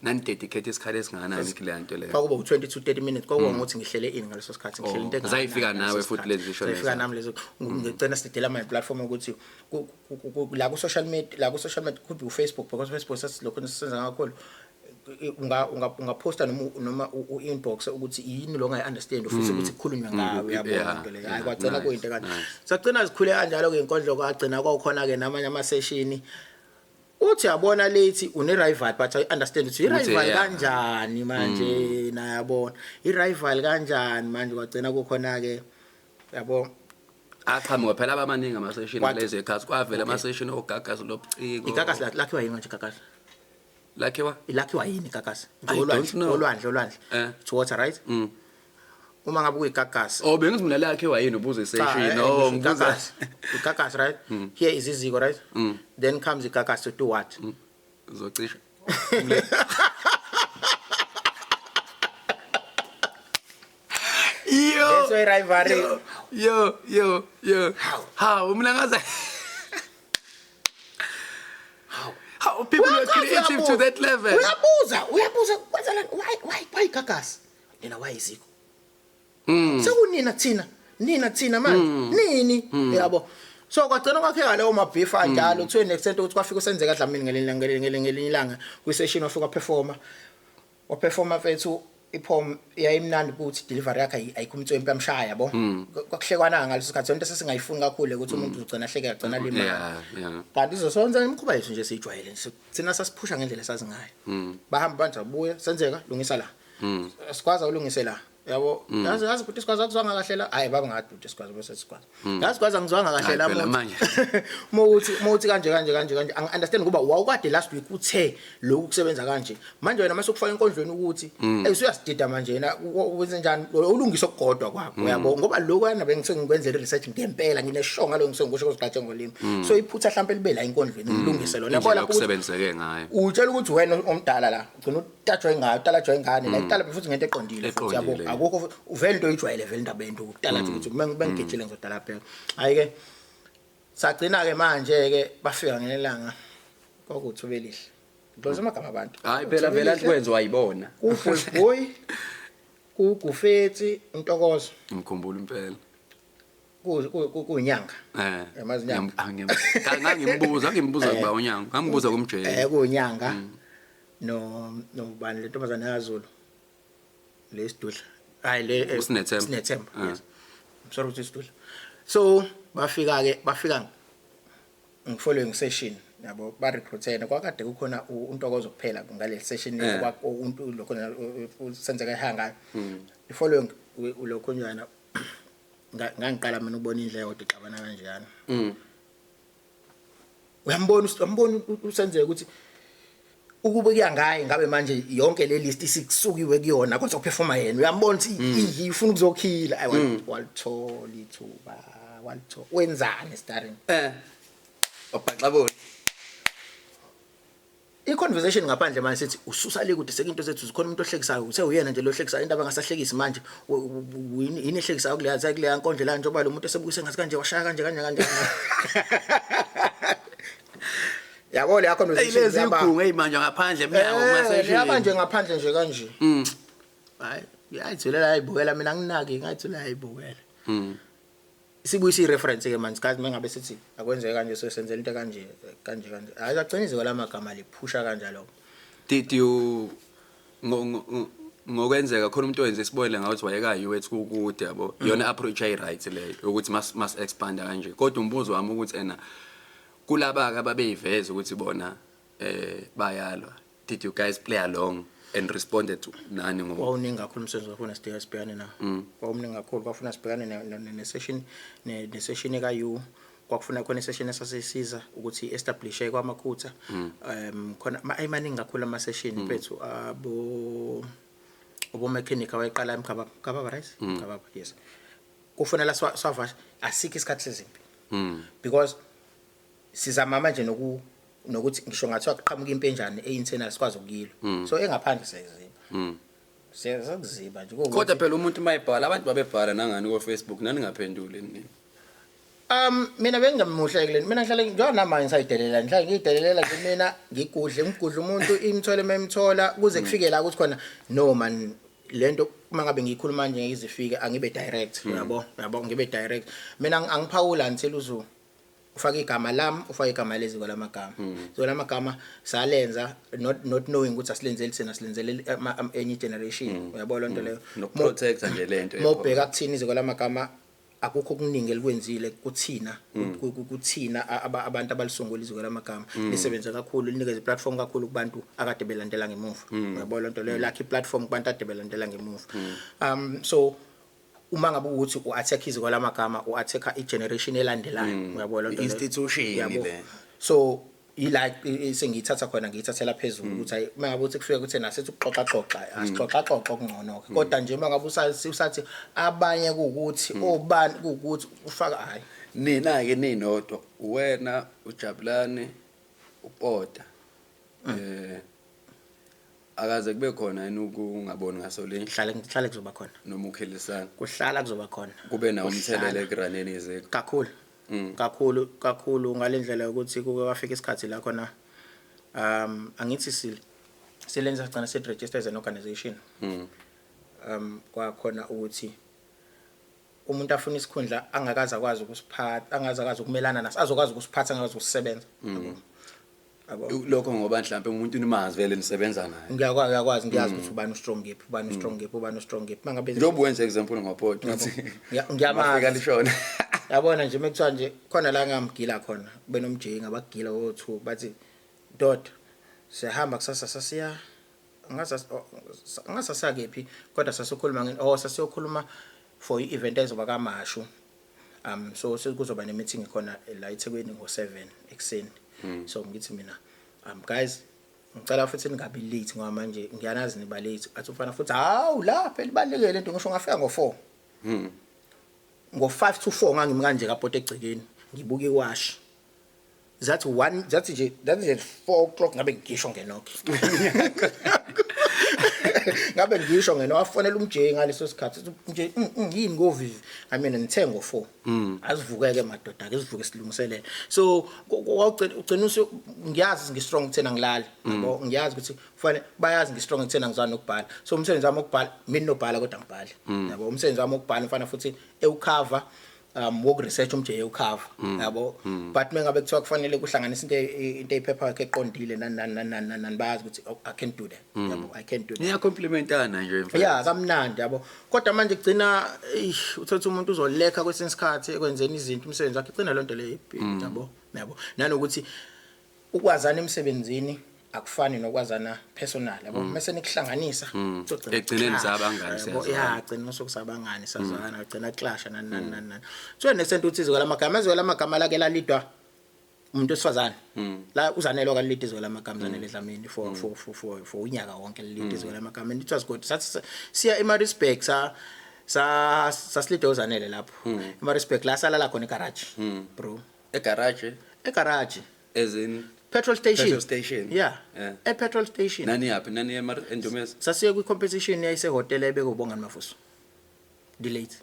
nani dedicate isikhathi esingakanani kule nto leyo? Kwakuba u20 to 30 minutes, kwakuba ngokuthi ngihlele ini ngaleso sikhathi, ngihlele into Oh, zayifika engakanani nawe ngaleso futhi sikhathi. lezi zisho Zayifika lezi. nami lezo. Ngigcina sidela ama platform ukuthi la ku social media, la ku social media could be Facebook, because Facebook sasilokhu sisenza kakhulu. Unga unga ungaposta noma u-inbox ukuthi yini lo ongayi-understand, ufisa ukuthi kukhulunywe ngayo, uyabona into leyo. Hayi, kwagcina kuyinto kanje. Sagcina sikhule kanjalo ke inkondlo, kwagcina kwakhona ke namanye ama session, uthi yabona lethi une rival, but I understand ukuthi Ukuthi, i-rival kanjani manje na, yabona, i-rival kanjani manje. Kwagcina kukhona ke, yabo. Aqhamuka phela abamaningi ama-session ngalezi ekhathi, kwavela ama-session oGagasi Lobuciko. Igagasi lakhiwa yini manje, igagasi? Lakhiwa? Ilakhiwa yini igagasi? I don't Olwandle. know. Olwandle. It's water, right? Uma ngabe kuyigagasi. Oh, bengithi mina lakhiwa yini, ubuza Cha, i-session. ngisho Oh, ngibuza. igagasi. Igagasi, right? Here is iziko, right? Then comes igagasi to do what? Uzocisha. Yo. That's why rivalry. Yo, yo, yo. How? How? Mina ngaze. How people are creative to that level. Uyabuza, kwenzelani? Why igagasi nina? Why iziko? Sekunina thina, nina thina manje nini, yabo. So kwagcina kwakheka leyo ma-beef anjalo to an extent ukuthi kwafika usenzeka Dlamini ngelinye ilanga kwi-session, wafika performer, waperforma mfethu, ipoem yayimnandi ukuthi delivery yakhe ayikho umtswempi, yamshaya, yabo. Kwakuhlekwana ngaleso sikhathi, into sesingayifuni kakhulu ukuthi umuntu uzogcina ahleke, agcina limala. Kanti izosonza imikhuba yethu nje siyijwayele nje thina, sasiphusha ngendlela esazi ngayo. Bahamba manje, abuya senzeka, lungisa la, sikwazi awulungise la, yabo. Yazi futhi sikwazi akuzwanga kahle la. Hayi baba, ngathi futhi sikwazi bese sikwazi, yazi sikwazi angizwanga kahle la. Hayi, phela muntu manje. Mawuthi kanje kanje kanje kanje, angi-understand ngoba wawukade last week uthe lokhu kusebenza kanje, manje wena mase ukufaka enkondlweni ukuthi usuyasidida manje yena, wenze njani ulungise okugodwa kwakho, uyabo, ngoba lokhu yana bengisengikwenzela i-research ngempela, ngineshow ngalo, ngisengikusho kuzigatshe ngolimi, so iphutha mhlawumbe libe la enkondlweni, ngilungise lona, yabo, Indlela lapho ukuthi okusebenzeke ngayo. Utshela ukuthi wena omdala la ugcina utatshwa ingane, utalatshwa ingane la, itala futhi ngento eqondile futhi, yabo. Eqondile. Akukho vele into oyijwayele vele indaba yento ukutalatsha ukuthi bengigejile ngizodala phela. Hayi ke, sagcina ke manje ke bafika ngelanga kwakuthubelihle, ngixoxa amagama abantu. Hayi phela vele athi kwenziwa yibona. Kuboy kugufethi intokozo. Ngikhumbula impela. Kuyinyanga. Yamazi inyanga? Ngangimbuza kuba unyanga. Ngangibuza kumjeli. Kuyinyanga no nobani le ntombazane yaZulu lesidudla, hayi le uSinethemba. Sinethemba. Ah. Yes, I'm sorry ukuthi isidudla. So bafika ke, bafika ngifollowing session, yabo, ba recruitene. Kwakade kukhona untokozo kuphela ngale session, untu lokho senzeka ehangayo i following lokho njana. Ngangiqala mina ukubona indlela kodwa ixabana kanjeyana. Uyambona usenzeka ukuthi ukube kuya ngaye ngabe manje yonke le list isikusukiwe kuyona, kodwa uperforma yena, uyambona ukuthi ifuna ukuzokhila. Ayi, walithola ithuba, walithola. Wenzani starring? Obhaxaboni. I-conversation ngaphandle manje sithi ususa le kude sekinto zethu, zikhona umuntu ohlekisayo, uthe uyena nje lo ohlekisayo, into abangasahlekisi manje yini ehlekisayo kuleya nkondlo la, njengoba lo muntu esebukise ngathi kanje washaya kanje kanje kanje, yabo, leya conversation. Lezi igungu eyimanje ngaphandle emnyango kuma-session. Yaba nje ngaphandle nje kanje. Hayi, ngiyayithulela, ayibukela, mina anginaki, ngayithulela, ayibukela. Sibuyisa i-reference ke manje kazi mengabe sithi akwenzeke kanje, so senzela into kanje kanje kanje, hayi agcina iziko lamagama liphusha kanjalo. Did you ngokwenzeka khona umuntu owenza isibonelo ngathi wayekayi wethu kukude, yabo, iyona approach ayi right leyo ukuthi mas expand kanje, kodwa umbuzo wami ukuthi ena kulaba ke ababeyiveza ukuthi bona bayalwa, did you guys play along and responded to nani ngo Wawuningi kakhulu umsebenzi wakhona sidinga sibhekane nawo. Wawumningi kakhulu, kwafuna sibhekane ne-session ne-session eka-U, kwakufuna khona i-session esasisiza ukuthi i-establishe kwamakhutha, khona ayimaningi kakhulu ama-session mfethu, abo obo-mechanic awayeqala emgababa, Mgababa, right? Mgababa, yes. Kufanele swavasha, asikho isikhathi sezimpi because sizama manje nokuthi ngisho ngathiwa kuqhamuka impi enjani e-internal sikwazi ukuyilwa, so engaphandle siyayiziba, siyakuziba nje kuwukuthi- Kodwa phela umuntu mayibhala, abantu babebhala nangani ko Facebook, nani ngaphenduli nini? Mina bengingamuhle kule, mina ngihlale njengoba namanje ngisayidelela, ngihlale ngiyidelelela nje mina, ngigudle ngigudle umuntu imthole memthola kuze kufike la ukuthi khona, no man, lento uma ngabe ngiyikhuluma nje ngizifike, angibe direct, uyabo, ngibe direct mina, angiphawula until uzu Ufake igama lami, ufake igama leziko lamagama. Iziko lamagama salenza not knowing ukuthi asilenzeli thina, silenzele enye generation, uyabona lento leyo. Nokuprotecta nje lento. Mawubheka kuthina, iziko lamagama akukho okuningi elikwenzile kuthina, kuthina abantu abalisungula iziko lamagama. Lisebenze kakhulu, linikeze iplatform kakhulu kubantu akade belandela ngemuva, uyabona lento leyo, lakhe iplatform kubantu ade belandela ngemuva. So uma ngabe ukuthi u-attack iziko lamagama, u-attack i-generation elandelayo, uyabona lento leyo. I-institution Yabo. le. So ila sengiyithatha khona, ngiyithathela phezulu ukuthi hayi, uma ngabe uthi kufika kuthi nasithi ukuxoxa xoxa, asixoxa xoxa okungcono ke, kodwa nje uma ngabe usathi abanye kuukuthi obani kuukuthi ufaka, hayi. Nina ke ninodwa, wena, uJabulani, uPota, akaze kube khona yini ukungaboni ngasolinye? Hlale hlale kuzoba khona. Noma ukhelisana? Kuhlala kuzoba khona. Kube nawo umthelela Kuhlala. ekuraneni iziko? Kakhulu kakhulu kakhulu, ngalendlela yokuthi kuke kwafika isikhathi la khona, angithi silenza sigcina si register as an organization, kwakhona ukuthi umuntu afuna isikhundla angakaze akwazi ukusiphatha, angaze akwazi ukumelana naso, azokwazi ukusiphatha, angakazi ukusebenza, yabo. Lokho ngoba mhlawumbe umuntu nimazi vele, nisebenza naye. Ngiyakwazi, ngiyazi ukuthi ubani ustrong kephi, ubani ustrong kephi, ubani ustrong kephi, mangabe Njengoba wenza example ngoPota ukuthi Ngiyamazi. mafika lishona. Yabona nje mekuthiwa nje khona la ngamgila khona benomjinga abagila o2, bathi ndoda siyahamba kusasa, sasiya ngasasakephi, kodwa sasikhuluma ngeni, oh, sasiyokhuluma for i-event ezoba kaMashu, so sekuzoba ne-meeting khona la eThekwini ngo7 ekseni. So ngithi mina, guys, ngicela futhi ningabi late ngoba manje ngiyanazi niba late. Athi ufana futhi, hawu, la phela ibalulekile lento, ngisho ngafika ngo4, ngo5 to 4 ngangimi kanje kapota egcekeni ngibuka iwashi, zathi 1, zathi nje 4 o'clock ngabe ngisho ngenokho, ngabe ngisho ngeno wafonela umJ ngaleso sikhathi nje, yini ngovivi?" I mean, ngithe ngo4 azivukeke madoda, ake sivuke silungiselele. So kwawugcina ugcina ngiyazi ngi-strong kuthena ngilala, yabo, ngiyazi ukuthi kufanele bayazi ngi-strong kuthena ngizwana nokubhala. So umsebenzi wami ukubhala, mina nobhala kodwa ngibhale, yabo. Umsebenzi wami ukubhala, mfana futhi ewucover, woku research umje ewucover, yabo. But mengabe kuthiwa kufanele kuhlanganise into eyiphepha yakhe eqondile, nani nani nani nani nani, bayazi ukuthi, oh, I can't do that, yabo, I can't do that. Niyacomplementana nje mfethu. Yeah, kamnandi, yabo, kodwa manje kugcina uthatha umuntu uzolekha kwesinye isikhathi ekwenzeni izinto, umsebenzi wakhe igcina lonto leyo, yabo, nanokuthi ukwazana emsebenzini akufani nokwazana personal, yabo, mase nikuhlanganisa kuzogcina Ekugcineni clash, sabangani, yabo, siyazwana. Ya, gcina sokusabangani, sazwana, gcina clash, nani nani nani nani. So next uthi iziko lamagama, iziko lamagama lake lalidwa umuntu wesifazane la, uZanele kalilida iziko lamagama, Zanele Dlamini, for unyaka wonke lilida iziko lamagama, and it was good. Sathi siya eMaritzburg, sa sa sasilide uZanele lapho eMaritzburg, la salala khona egarage, bro. Egarage? Egarage. As in? Petrol station. Petrol station. Yeah. Yeah. E petrol station. Nani yaphi? Nani eNdumezi? Sasiye kwi competition yayise hotel ebekubongani Mafuso the late.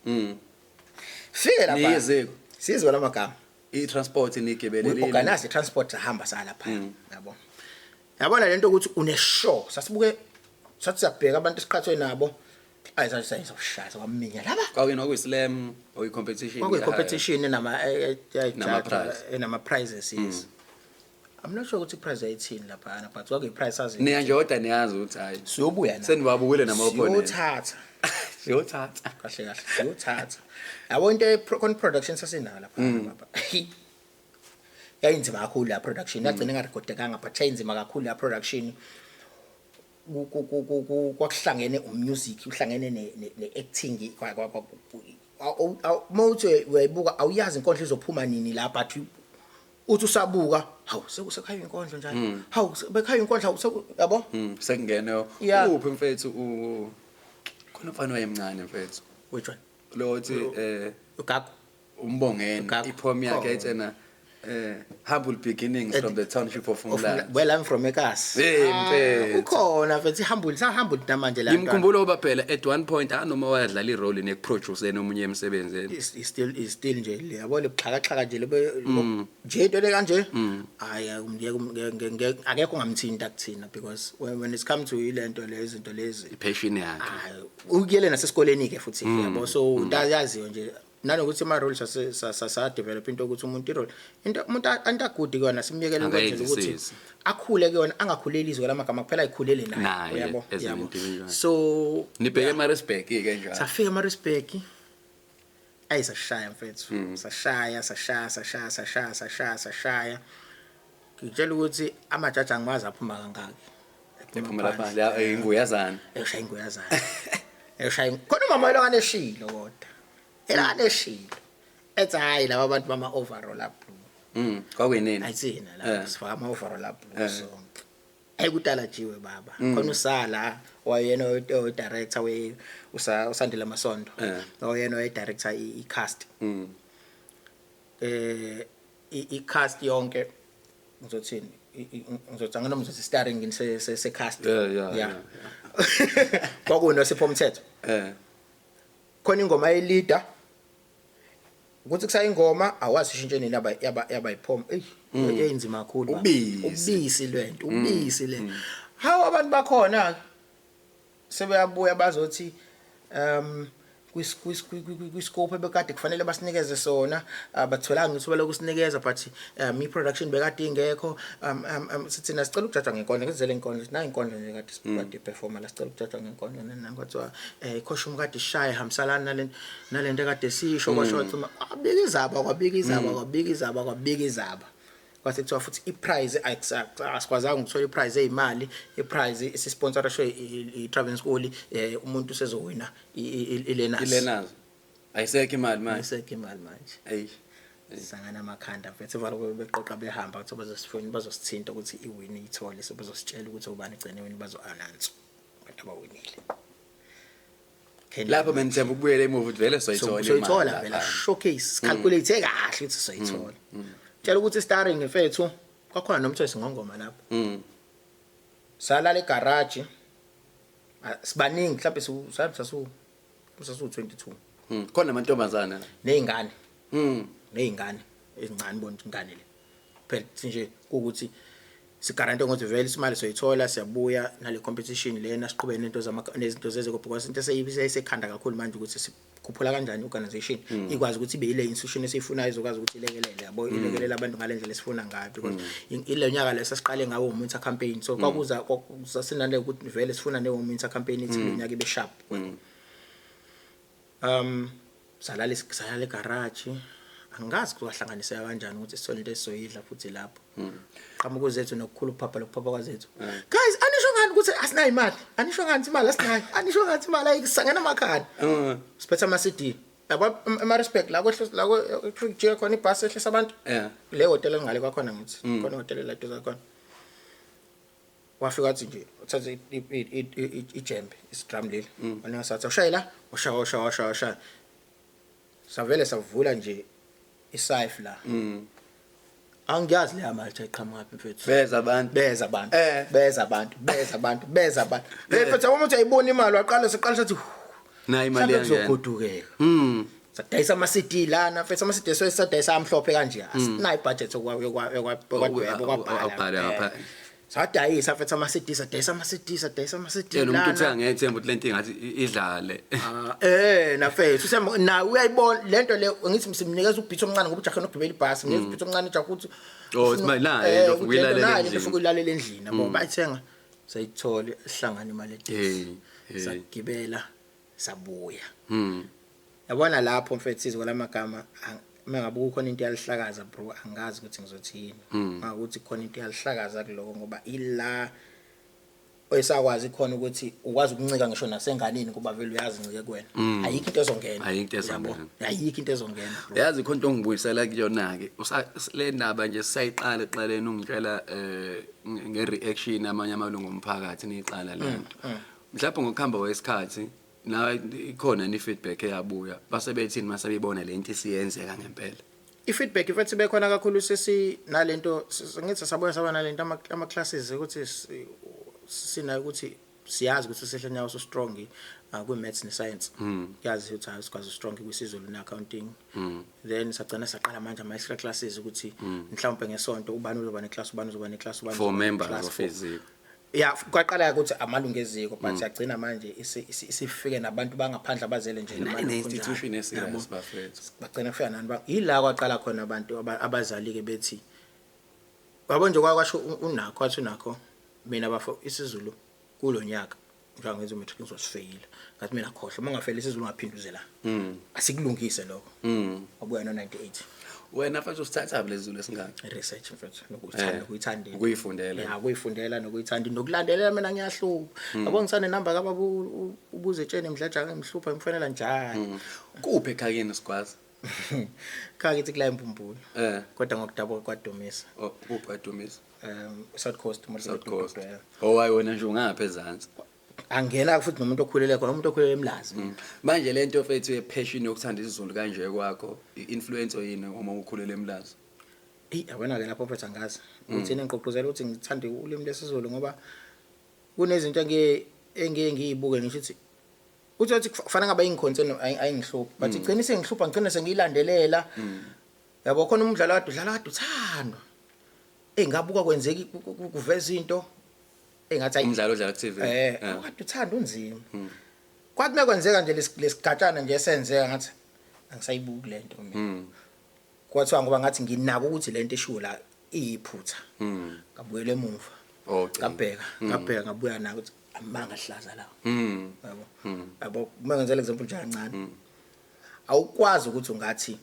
Fike lapha. Niyeziko? Sizwe lamagama. I-transport nigibelelile? We organize transport, sahamba saya lapha, yabo. Yabona lento ukuthi une show, sasibuke, sathi siyabheka abantu esiqhathwe nabo, ayi, sayi kwaminya laba. Kwake nokuyi-slam or i-competition? Kwakuyi competition enama Nama prize. Enama prizes, yes. I'm not sure ukuthi prize yayithini lapha, but kwakuyi prize sazi. Niya nje kodwa niyazi ukuthi hayi, Siyobuya na. Seniwabukile nama-opponent. Siyothatha. Siyothatha. Kahle kahle siyothatha, yabo. Into con production sasinayo lapha, baba, yayinzima kakhulu la production, yagcina ingarekhodekanga, but yayinzima kakhulu la production. Kwakuhlangene umusic, uhlangene ne-acting, mawuthi uyayibuka awuyazi inkondlo izophuma nini la, but uthi usabuka, hawu, sekukhaya inkondlo njalo, hawu, bekhaya inkondlo, hawu, yabo. Sekungene Yeah. uphi mfethu, khona umfana wayemncane mfethu? Which one? Lo othi Ugagu. Umbongeni. Ugagu. Ipoem yakhe ayithena humble beginnings from the township of Umlazi. Well, I'm from eKasi. Hey, mfethu. Ukhona mfethu, ihambule, sahambule namanje la. Ngimkhumbula ngoba phela at one point anoma wayadlala irole nekuproduceni omunye emsebenzini. Is still nje le, yabo, lebuxhakaxhaka nje lebe nje into le kanje, hayi, akekho ongamthinta kuthina, because when it's come to ilento lezi, izinto lezi, I-passion yakhe. Hayi, ukuyele nasesikoleni ke futhi, yabo, so into ayaziyo nje. Nanokuthi ama roles sa develop into ukuthi umuntu i-role into umuntu antagood kuyona simyekele ukwenzela ukuthi Angayenzisisi. akhule kuyona, angakhuleli izwe lamagama kuphela, ayikhulele naye. Naye, Uyabo? as an Yabo. individual. So Nibheke eMaritzburg ke njalo. Safika eMaritzburg, ayi, sashaya mfethu, sashaya, sashaya, sashaya, sashaya, sashaya, sashaya. Ngitshela ukuthi amajaji angiwazi aphuma kangaki. Ephumela phandle inguyazana. Eshaya inguyazana, eshaya khona umama elokane eshilo, kodwa elokane eshilo ethi, "Hayi, laba bantu bama overall ablue." Kwakuyinini? Ayithina la sifaka ama overall ablue. So ayikutalajiwe baba khona usala wayena oyi-director we uSandile Masondo, oyena oyi-director i-cast. I-cast yonke ngizothini, ngizothi anginoma ngizothi starring se cast. Yeah. KwakunoSipho Mthetho. Khona ingoma ye-leader ukuthi kusaya ingoma awazi ishintshe nini, yaba yiphoma, ey, eyinzima kakhulu baba. Ubisi. Ubisi lwento, ubisi le. Hawu, abantu bakhona sebeyabuya bazothi kwiscope ebekade kufanele basinikeze sona abatholanga ithuba lokusinikeza, but i-production bekade ingekho. Sithina sicela ukujajwa ngenkondlo, ngizele inkondlo nayi, inkondlo nje kade sikade performa la, sicela ukujajwa ngenkondlo. Nani kwathiwa icostume kade ishaye hamsalana nalento ekade sisho, kwasho kwathiwa kwabika izaba, kwabika izaba, kwabika izaba, kwabika izaba. Kwase kuthiwa futhi i-prize asikwazanga ukuthola i-prize eyimali, i-prize isisponsorshwe i-Travel School, umuntu usezowina i-learners. I-learners. Ayisekho imali manje. Ayisekho imali manje. Ey. Sangana amakhanda mfethu, valo beqoqa behamba ukuthi bazosifuna, bazosithinta ukuthi iwin iyithole, so bazositshela ukuthi ubani igcine win, bazo-announce abantu abawinile. Can you Lapho benithemba ukubuyela emuva ukuthi vele soyithola imali. Soyithola vele. Lapha. Showcase calculate kahle ukuthi soyithola. Tshela ukuthi starring mfethu kwakhona nomtho singongoma lapho. Salala egarage. Sibaningi mhlawumbe sasu 22. Khona amantombazana la. Nezingane. Nezingane ezincane, bona ukuthi ingane le. Phela nje ukuthi sigarante ukuthi vele imali soyithola, siyabuya nale competition lena, siqhubeke nento zama nezinto zezeko, because into eseyisekhanda kakhulu manje ukuthi sikhuphula kanjani organization ikwazi ukuthi ibe ile institution esiyifunayo, izokwazi ukuthi ilekelele, yabo, ilekelele abantu ngale ndlela esifuna ngayo, because ile nyaka lesasiqale ngawo uMinter campaign, so kwakuza sasinale ukuthi vele sifuna ne Winter campaign ithi lo nyaka ibe sharp. Salala egarage, angazi kuhlanganiseka kanjani ukuthi sithole into esizoyidla futhi lapho. Qhamuka uZethu nokukhulu ukuphapha, lokuphapha kwaZethu. "Guys, anisho ngani ukuthi asinayo imali? Anisho ngani imali asinayo? Anisho ngathi imali ayisangena amakhanda?" Siphethe ama CD. Yabo, ema-respect la kwehle la kujike khona ibhasi ehlisa abantu. Le hotel engale kwakhona, ngithi khona hotel la duze khona. Wafika wathi nje uthathe ijembe, isidrum leli. Wena sathi ushayela, ushaya, ushaya, ushaya, ushaya. Savele savula nje isafe la. Angiyazi le mali iqhamuka ngaphi mfethu. Beza abantu. Beza abantu. Beza abantu, beza abantu, beza abantu. Le mfethu, yabona ukuthi ayibona imali, waqala siqala sathi Nayi imali mhlawumbe yangena. kuzogodukeka. Sadayisa ama CD lana mfethu, ama CD sadayisa amhlophe kanje, asinayo ibudget yokwadweba Okubhala kwabhala. ngapha. Sadayisa mfethu ama CD, sadayisa ama CD, sadayisa ama CD Yena umuntu uthi lana. angethemba ukuthi lento ingathi idlale. Ah, nafethu usem na uyayibona lento le, ngithi simnikeza ubeat omncane ngoba ujahe nokugibela ibhasi, nginikeza ubeat omncane ujahe ukuthi Oh, it's nayi lento ukuthi ufuna lento uyilalela nayi lento endlini. ufuna uyilalela endlini, yabo, bayithenga, sayithola, sihlangana imali Hey, eteksi, hey. sagibela, sabuya. Yabona lapho mfethu, izwe lamagama mengabe kukhona into yalihlakaza bro, angazi ukuthi ngizothi yini, ngakuthi khona into yalihlakaza kuloko, ngoba ila oyisakwazi khona ukuthi ukwazi ukuncika ngisho nasenganeni, kuba vele uyazi ncike kuwena, ayikho into ezongena. Ayikho into ezongena. Yabo, ayikho into ezongena bro. Yazi khona into ongibuyisela kuyona ke. Le ndaba nje sisayiqala eqaleni, ungitshela nge-reaction amanye amalungu omphakathi niyiqala lento. Mhlawumbe ngokuhamba kwesikhathi nawe ikhona ni feedback eyabuya. Base bethini mase bebona lento isiyenzeka ngempela? I-feedback mfethu bekhona kakhulu sesi nalento, ngithi sabuya saba nalento ama classes ukuthi sinayo ukuthi siyazi ukuthi uSehlenyawo so strong kwi maths ne science, yazi ukuthi hayi, sikwazi strong kwisizulu ne accounting. Then sagcina saqala manje ama extra classes ukuthi mhlawumbe ngesonto ubani uzoba ne class, ubani uzoba ne class, ubani For uzoba ne members class of iziko. Ya, kwaqala ukuthi amalungu eziko, but yagcina manje isifike nabantu bangaphandle abazele nje ne-institution eserious bafethu. Bagcina kufika nani yila kwaqala khona abantu abazali ke bethi yabo nje kwasho unakho, wathi unakho mina bafo isiZulu kulonyaka njengoba ngenza umatric ngizosifeyila. Ngathi mina khohlwa, uma ungafeyila isiZulu ungaphinduzela. Asikulungise lokho. Wabuya no 98. Wena mfethu usithatha lezi Zulu esingaka? Research mfethu, nokuthanda, ukuyithanda. Ukuyifundela. Ya, ukuyifundela nokuyithanda nokulandelela. Mina ngiyahlupha. Yabo ngisane namba kababa ubuze etsheni mdlaja ngimhlupha ngimfonela njalo. Kuphi ekhakeni sigwazi? Khaya kithi kula eMbumbulu. Kodwa ngokudabuka kwaDumisa. Oh, kuphi kwaDumisa? South Coast. South Coast. Oh, hayi wena nje ungapha ezansi. Angena futhi nomuntu okhulele khona, umuntu okhulele eMlazi. Manje lento mfethu ye-passion yokuthanda isiZulu kanje kwakho, i-influence yini uma ukhulele eMlazi? Eyi, yabona ke lapho mfethu angazi. Uthi ngiqoqozela ukuthi ngithande ulimi lesiZulu ngoba kunezinto engeke ngiyibuke ngisho ukuthi uthi kufanele ngabe ingiconcern ayingihluphi, but igcine sengihlupha, ngigcine sengiyilandelela. Yabo khona umdlalo kade udlala kade uthandwa. Ngabuka kwenzeka kuveza into engathi ayi umdlalo odlala ku-TV. Kade uthanda unzima. Kwathi mekwenzeka nje lesigatshana nje esenzeka ngathi angisayibuki lento mina. Kwathiwa ngoba ngathi nginako ukuthi lento eshiwo la iyiphutha. Ngabuyela emuva. Ngabheka, ngabheka ngabuya nako ukuthi amanga hlaza la. Yabo. Yabo uma ngenzela example nje kancane. Awukwazi ukuthi ungathi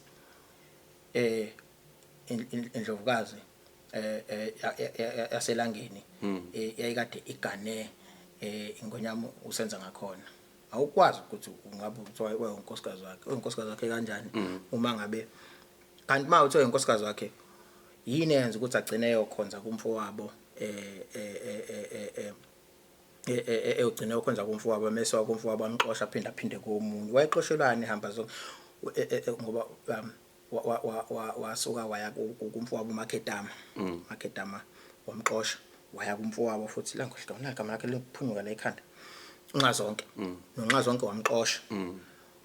indlovukazi yaselangeni yayikade igane ingonyama usenza ngakhona. Awukwazi ukuthi ungabe uthiwa unkosikazi wakhe, unkosikazi wakhe kanjani uma ngabe kanti ma uthiwa unkosikazi wakhe yini eyenza ukuthi agcine eyokhonza kumfowabo eyogcina eyokhonza kumfowabo, mese wakumfowabo amxosha aphinda aphinde komunye. Wayexoshelwani ehamba zonke ngoba wasuka waya kumfowabo uMakhedama. Makhedama wamxosha waya kumfowabo futhi la ngohlwa nagama lakhe liphunyuka la ekhanda. Nxazonke. Nonxazonke wamxosha.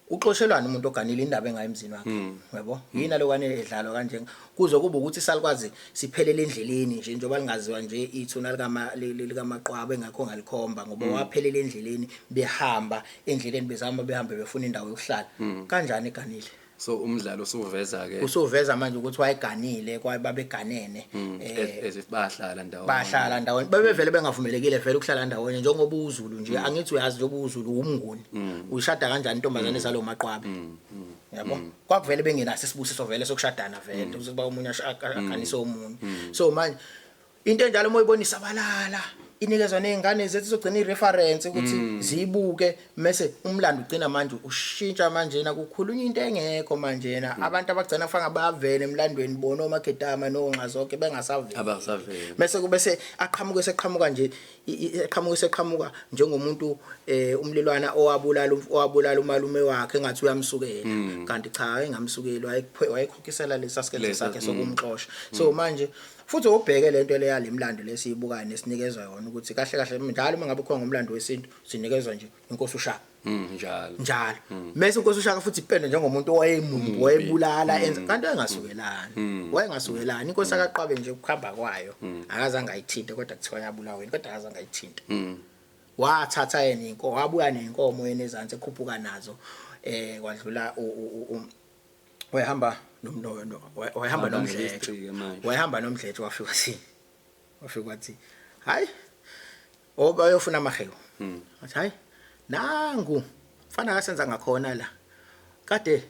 Uxoshelwana umuntu oganile indaba engayi emzini wakhe. Yabo? Yini lokwane edlalwa kanje kuze kube ukuthi salikwazi siphelele endleleni nje njengoba lingaziwa nje ithuna likaMaqwaba engakho ngalikhomba ngoba waphelela endleleni behamba endleleni bezama behamba befuna indawo yokuhlala. Kanjani eganile? So umdlalo usuveza ke usuveza manje ukuthi wayeganile kwaye babeganene as if bahlala ndawonye. Bahlala ndawonye bebevele bengavumelekile vele ukuhlala ndawonye njengoba uZulu nje angithi uyazi njengoba uZulu umnguni uyishada kanjani intombazane ezalo Maqwabe. Yabo kwakuvele bengenaso isibusiso vele sokushadana vele ukuthi ba umunye aganise omunye. So manje into enjalo uma uyibonisa balala inikezwa nezingane zethu izogcina ireference ukuthi ziyibuke mase umlando ugcina manje ushintsha manje na kukhulunywa into engekho manje na abantu abagcina fanga bayavela emlandweni bona oMakhedama noNxazonke bengasaveli abasaveli mase kube se aqhamuke seqhamuka nje eqhamuke seqhamuka njengomuntu umlilwana owabulala umalume wakhe engathi uyamsukela kanti cha engamsukeli wayekhokhisela lesasikele sakhe sokumxosha. So manje futhi ubheke lento leya lemlando lesiyibukayo nesinikezwa yona ukuthi kahle kahle njalo uma ngabe khona ngomlando wesintu sinikezwa nje inkosi uShaka njalo njalo mase inkosi uShaka futhi ipende njengomuntu owayemumbu wayebulala enza kanti wayengasukelani wayengasukelani inkosi akaqwabe nje ukuhamba kwayo akazange ayithinte kodwa kuthiwa yabulawa yini kodwa akazange ayithinte wathatha yena inkomo wabuya nenkomo yena ezansi ekhuphuka nazo kwadlula wayehamba wayehamba nomdletshe wayehamba nomdletshe wafika wathi hayi obayofuna amahewu wathi hayi nangu mfana kasenza ngakhona la kade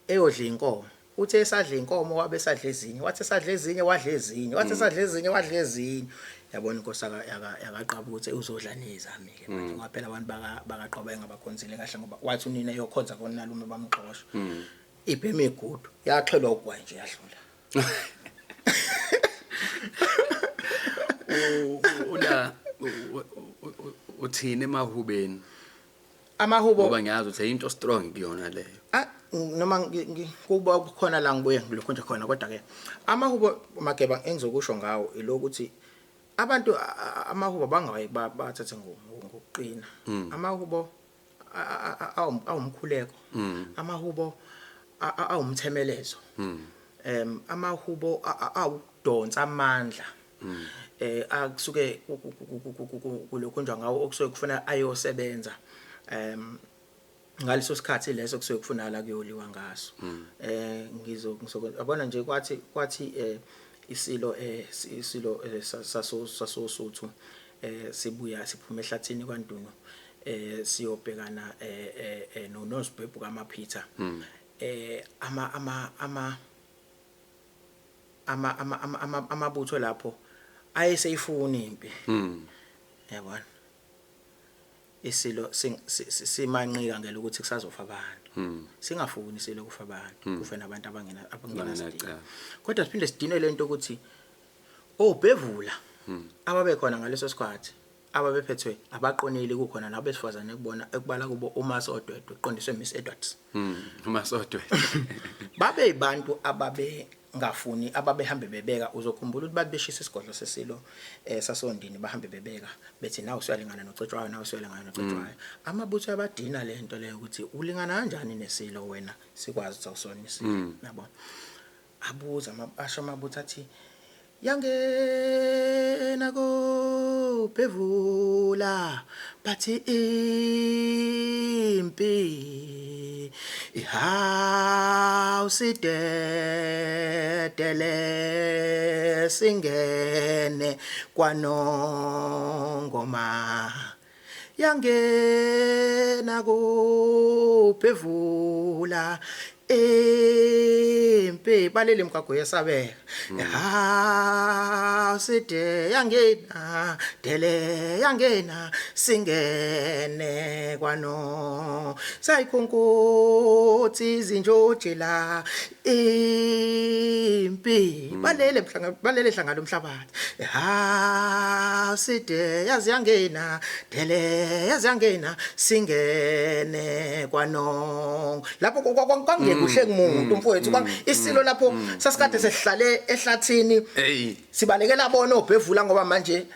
eyodla inkomo uthe esadla inkomo wabe esadla ezinye wathi esadla ezinye wadla ezinye wathi esadla ezinye wadla ezinye yabona inkosi yakaqaba ukuthi uzodla nezami ke manje ngoba phela abantu bakaqaba engabakhonzile kahle ngoba wathi unina eyokhonza konalume bamxosha ibhema igudu yaxhelwa ugwayi nje yadlula. Ula uthini emahubeni? Amahubo ngoba ngiyazi ukuthi into strong kuyona leyo. Noma kuba kukhona la ngibuye ngilokho nje khona kodwa ke amahubo Mageba engizokusho ngawo ilokuthi abantu amahubo bangawaye bathathe ngokuqina. Amahubo awumkhuleko, amahubo awumthemelezo, amahubo awudonsa amandla. Akusuke kulokhu nje ngawo okusuke kufuna ayosebenza ngaleso sikhathi leso kusuke kufunakala kuyoliwa ngaso. Ngizo yabona nje kwathi isilo isilo sasoSuthu sibuya siphuma ehlathini kwaNdunu, siyobhekana noNozibhebhu kaMaphitha. Ama ama ama ama ama ama amabutho lapho ayeseyifuna impi. Yabona, isilo simanqika ngeke ukuthi kusazofa abantu. Singafuni isilo kufa abantu, kufe nabantu abangena abangenasidingo. Kodwa siphinde sidinwe lento ukuthi obhevula ababekhona ngaleso sikhathi ababephethwe abaqonile, kukhona nabesifazane kubona ekubala kubo uMasodwedwe uqondiswe Miss Edwards. uMasodwedwe. Babe yibantu ababe ngafuni, ababehambe bebeka. Uzokhumbula ukuthi bathi beshisa isigodlo sesilo sasondini, bahambe bebeka bethi nawe usuyalingana noCetshwayo, nawe usuyalingana noCetshwayo. Amabutho abadina lento leyo ukuthi ulingana kanjani nesilo wena, sikwazi ukuthi awusona isilo, yabo. Abuza asho amabutho athi yangena kobhevula, bathi impi ihawusidedele singene kwaNongoma, yangena kobhevula impi balele imigwaqo yesabeka, side yangena dele yangena singene kwano sayikhonkotsi izinjojela impi balele mhlanga balele hlangana umhlabathi, side yazi yangena dele yazi yangena singene kwano. Lapho kwangekuhle kumuntu mfowethu, isilo lapho sasikade sesihlale ehlathini sibalekela bona obhevula, ngoba manje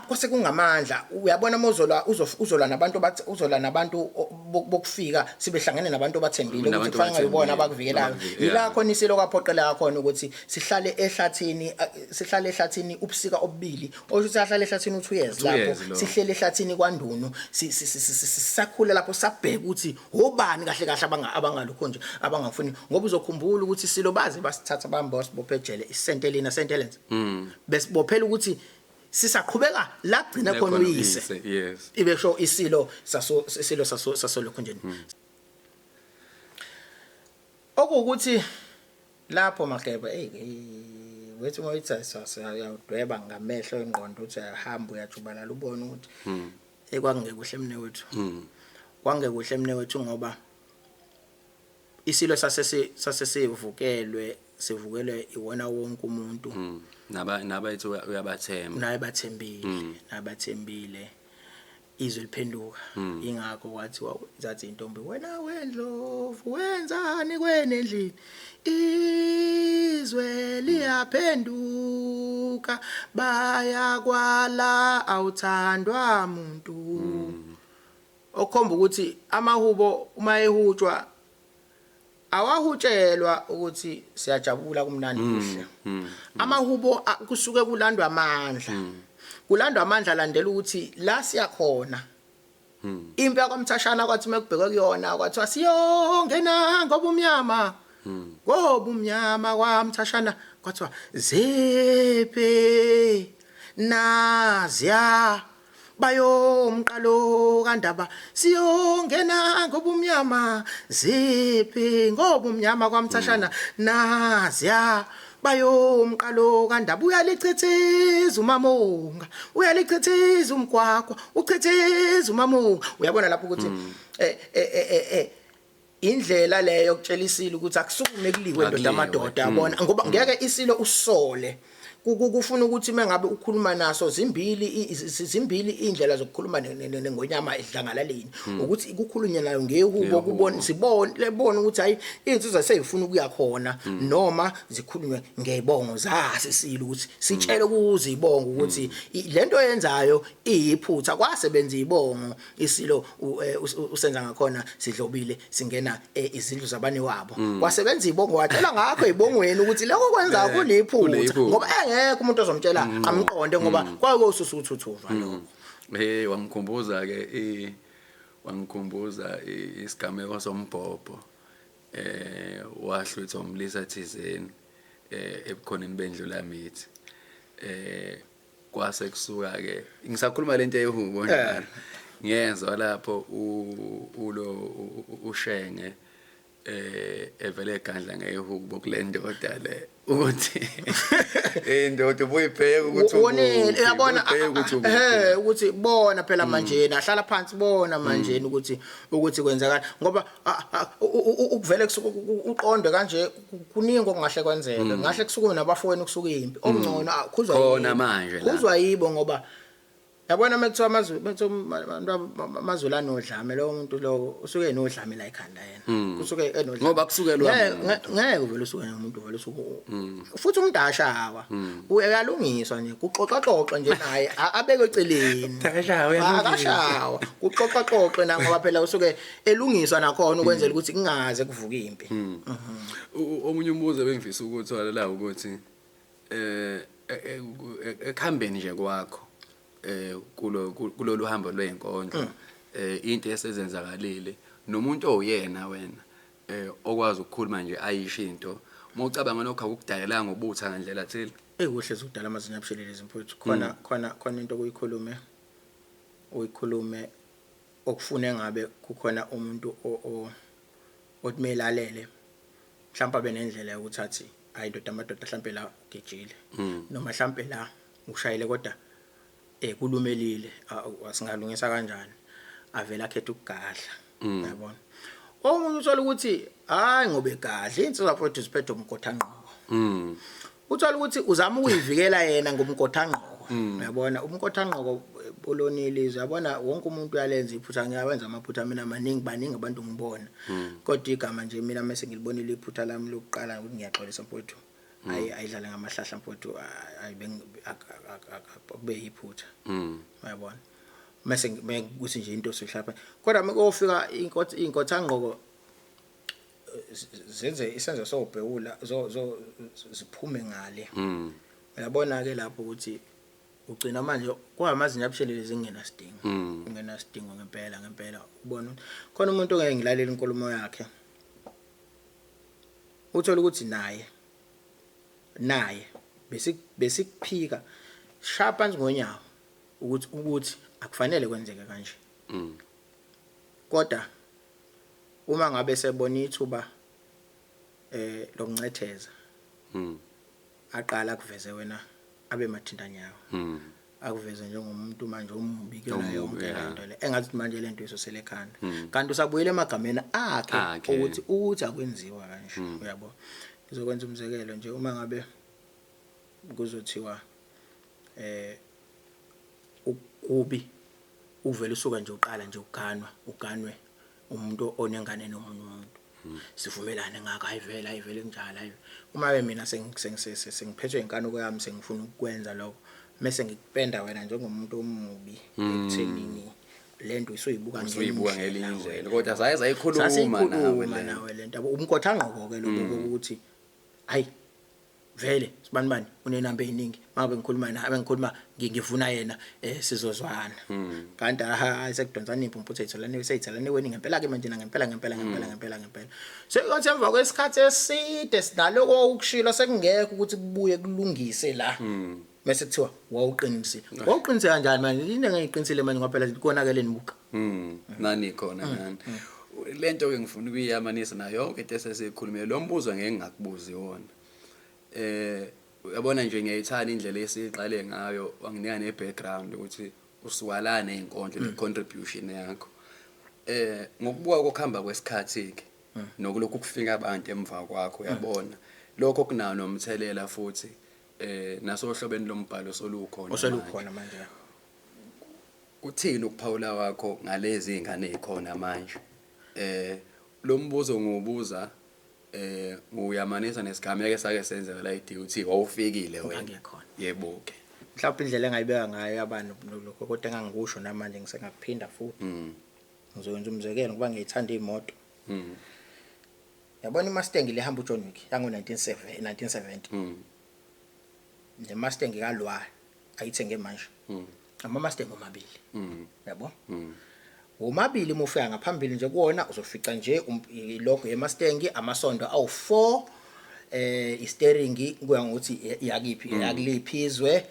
kwase kungamandla. Uyabona mozolwa uzola nabantu bathi uzola nabantu bokufika, sibehlangene nabantu abathembile ukuthi kufanele ngibona abakuvikelayo. Yila khona isilo kwaphoqeleka khona ukuthi sihlale ehlathini, sihlale ehlathini ubusika obubili, osho ukuthi ahlale ehlathini u2 years lapho sihlele ehlathini kwaNdunu, sisakhula lapho sabheka ukuthi obani kahle kahle abangalokho nje abangafuni, ngoba uzokhumbula ukuthi isilo baze basithatha bamba wasibophe ejele isentelina sentelens besibophela ukuthi sisaqhubeka la gcina khona uyise. Yes, ibe sho isilo saso isilo saso sasolokho nje okuwukuthi lapho Mageba wethu ngoyithi uyawudweba ngamehlo engqondo uthi uyahamba uyajubalala ubone ukuthi ekwangekuhle mne wethu, kwangekuhle mne wethu, ngoba isilo sasesivukelwe sivukelwe iwona wonke umuntu. Nabayithi uyabathemba, naye bathembile, nabathembile izwe liphenduka. Ingakho kwathiwa zathi intombi wena wendlovu wenzani kwenendlini, izwe liyaphenduka bayakwala awuthandwa muntu. Okhomba ukuthi amahubo uma ehutshwa awahutshelwa ukuthi siyajabula kumnandi kuhle. Amahubo kusuke kulandwa amandla, kulandwa amandla landela ukuthi la siyakhona. Impi yakwaMthashana kwathi mekubhekwe kuyona kwathiwa siyongena ngobumnyama, ngobumnyama kwaMthashana, kwathiwa zephe naziya bayomqalo kandaba, siyongena ngobumnyama ziphi ngobumnyama kwaMthashana naziya bayomqalo kandaba, uyalichithiza umamonga, uyalichithiza umgwaqo, uchithiza umamonga. Uyabona lapho ukuthi indlela leyo yokutshelisile ukuthi akusukume kuliwe ndoda amadoda, yabona, ngoba ngeke isilo usole. Kufuna ukuthi mengabe ukhuluma naso zimbili indlela zokukhuluma nengonyama edlangalaleni, ukuthi kukhulunywe nayo ngehubo kubona sibone lebona ukuthi hayi insizwa seyifuna ukuya khona, noma zikhulunywe ngebongo zasisilo ukuthi sitshele kuze ibongo ukuthi lento oyenzayo iyiphutha. Kwasebenza ibongo isilo usenza ngakhona sidlobile singena izindlu zabane wabo, kwasebenza ibongo watshela ngakho ibongweni ukuthi lokho kwenza kuliphutha, ngoba Wayengekho umuntu ozomtshela amqonde ngoba kwakuyosusa uthuthuva lokho. Hey, wangikhumbuza ke wangikhumbuza isigameko sombhobho wahlwitha umlisa thizeni ebukhoneni bendlula mithi, kwase kusuka ke ngisakhuluma lento eyehubo njalo, ngiyezwa lapho ulo uShenge evele egandla ngehubo kule ndoda le ukuthi indoda ubuyibheka ukuthi wonile, uyabona, ukuthi bona phela manje nahlala phansi, bona manje ukuthi kwenzakala, ngoba ukuvele kusuka uqonde kanje kuningi okungahle kwenzeke, ngahle kusukume nabafowenu, kusuka impi, okungcono khuzwa khona manje la khuzwa yibo, ngoba yabona mekuthiwa amazulu amazulu anodlame, lowo muntu lowo usuke enodlame la ekhanda yena, kusuke enodlame ngoba kusukelwa ngeke uvele usuke nomuntu, uvele usuke futhi umuntu ashawa uyalungiswa nje, kuxoxa nje naye abeke eceleni, akashawa kuxoxa xoxe na, ngoba phela usuke elungiswa nakhona ukwenzela ukuthi kungaze kuvuke impi. Omunye umbuzo bengifisa ukuthola la ukuthi ekuhambeni nje kwakho kulolu hambo lwezinkondlo, into esezenzakalile nomuntu owuyena wena okwazi ukukhuluma nje ayisho into, uma ucabanga lokho akukudalelanga ubutha ngandlela thile? Ekuhle zokudala amazinyo abushelelezi mfowethu, khona khona khona into okuyikhulume uyikhulume okufune ngabe kukhona umuntu okumele alele, mhlawumbe abe nendlela yokuthi athi hayi ndoda amadoda, mhlawumbe la ugejile noma mhlawumbe la ushayile, kodwa kulumelile, singalungisa kanjani, avela akhetha ukugadla, uyabona. Omunye uthola ukuthi hayi ngoba egadla insizwa mfowethu ziphethe umgothangqoko, uthola ukuthi uzama ukuyivikela yena ngomgothangqoko, uyabona umgothangqoko bolonile izwe, uyabona wonke umuntu uyalenza iphutha, ngiyawenza amaphutha mina maningi, baningi abantu ngibona, kodwa igama nje mina mase ngilibonile iphutha lami lokuqala ukuthi ngiyaxolisa mfowethu, ayidlala ngamahlahla mfowethu, kube yiphutha, uyabona, mase kuthi nje into sihlapha, kodwa makofika inkothangqoko zenze isenzo sobhewula zo ziphume ngale, uyabona ke lapho ukuthi ugcina manje kwamazinyo abushelelezi kungenasidingo, kungenasidingo ngempela ngempela. Ubona khona umuntu ongeke ngilalela inkulumo yakhe, uthola ukuthi naye besikuphika shaya phansi ngonyawo ukuthi akufanele kwenzeke kanje, kodwa uma ngabe sebona ithuba lokuncetheza, aqala kuveze wena abe mathintanyawo, akuveze njengomuntu manje omubi kuyona yonke lento le, engathi manje lento isosele ekhanda, kanti usabuyele emagameni akhe ukuthi akwenziwa kanje, uyabo. Ngizokwenza umzekelo nje, uma ngabe kuzothiwa ukubi uvela usuka nje uqala nje uganwe umuntu onengane nomunye umuntu, sivumelane ngakho, ayivela ayivele kunjalo, ayi uma ke mina sengiphethwe inkanuko yami sengifuna ukwenza lokho, mase ngikupenda wena njengomuntu omubi ekuthenini lento isuyibuka ngelinye indlela, kodwa saye sayikhuluma nawe lento, umgothangqoko ke lokho ukuthi hayi vele sibani bani unenamba eziningi, mangabe ngikhuluma naye bengikhuluma ngivuna yena sizozwana, kanti hayi sekudonsana impumputhe itholane seyitholane weni ngempela ke manje, ngempela ngempela ngempela ngempela ngempela, sekuthi emva kwesikhathi eside sinaloko ukushilo sekungekho ukuthi kubuye kulungise la, mase kuthiwa wawuqinisile, wawuqinise kanjani manje, into engiyiqinisile manje ngoba phela konakele nibuka nani khona nani lento ke ngifuna ukuyiyamanisa nayo yonke into esesikhulumile, lo mbuzo ngeke ngingakubuzi wona. Uyabona nje ngiyayithanda indlela esiqale ngayo, wanginika ne background ukuthi usuka la nezinkondlo ne contribution yakho. Ngokubuka kokuhamba kwesikhathi ke nokulokhu kufika abantu emva kwakho, uyabona lokho kunawo nomthelela futhi nasohlobeni lombhalo solukhona osolukhona manje. Kuthini ukuphawula kwakho ngalezi izingane ezikhona manje? Lo mbuzo ngiwubuza nguyamanisa nesigameko esake senzeka la eDUT, wawufikile wena. Ngikhona. Yebo ke. Mhlawumbe indlela engayibeka ngayo abantu lokho, kodwa engangikusho namanje ngisengakuphinda futhi. Ngizokwenza umzekelo ngoba ngiyithanda imoto. Yabona iMustang le hamba uJohn Wick yango 1970. ne-Mustang kalwa ayithenge manje, ama-Mustang omabili, yabo, womabili. Uma ufika ngaphambili nje kuwona, uzofica nje ilogo ye-Mustang, amasondo awu-4, i-steering kuya ngokuthi iyakiphi, iyakuliphi izwe,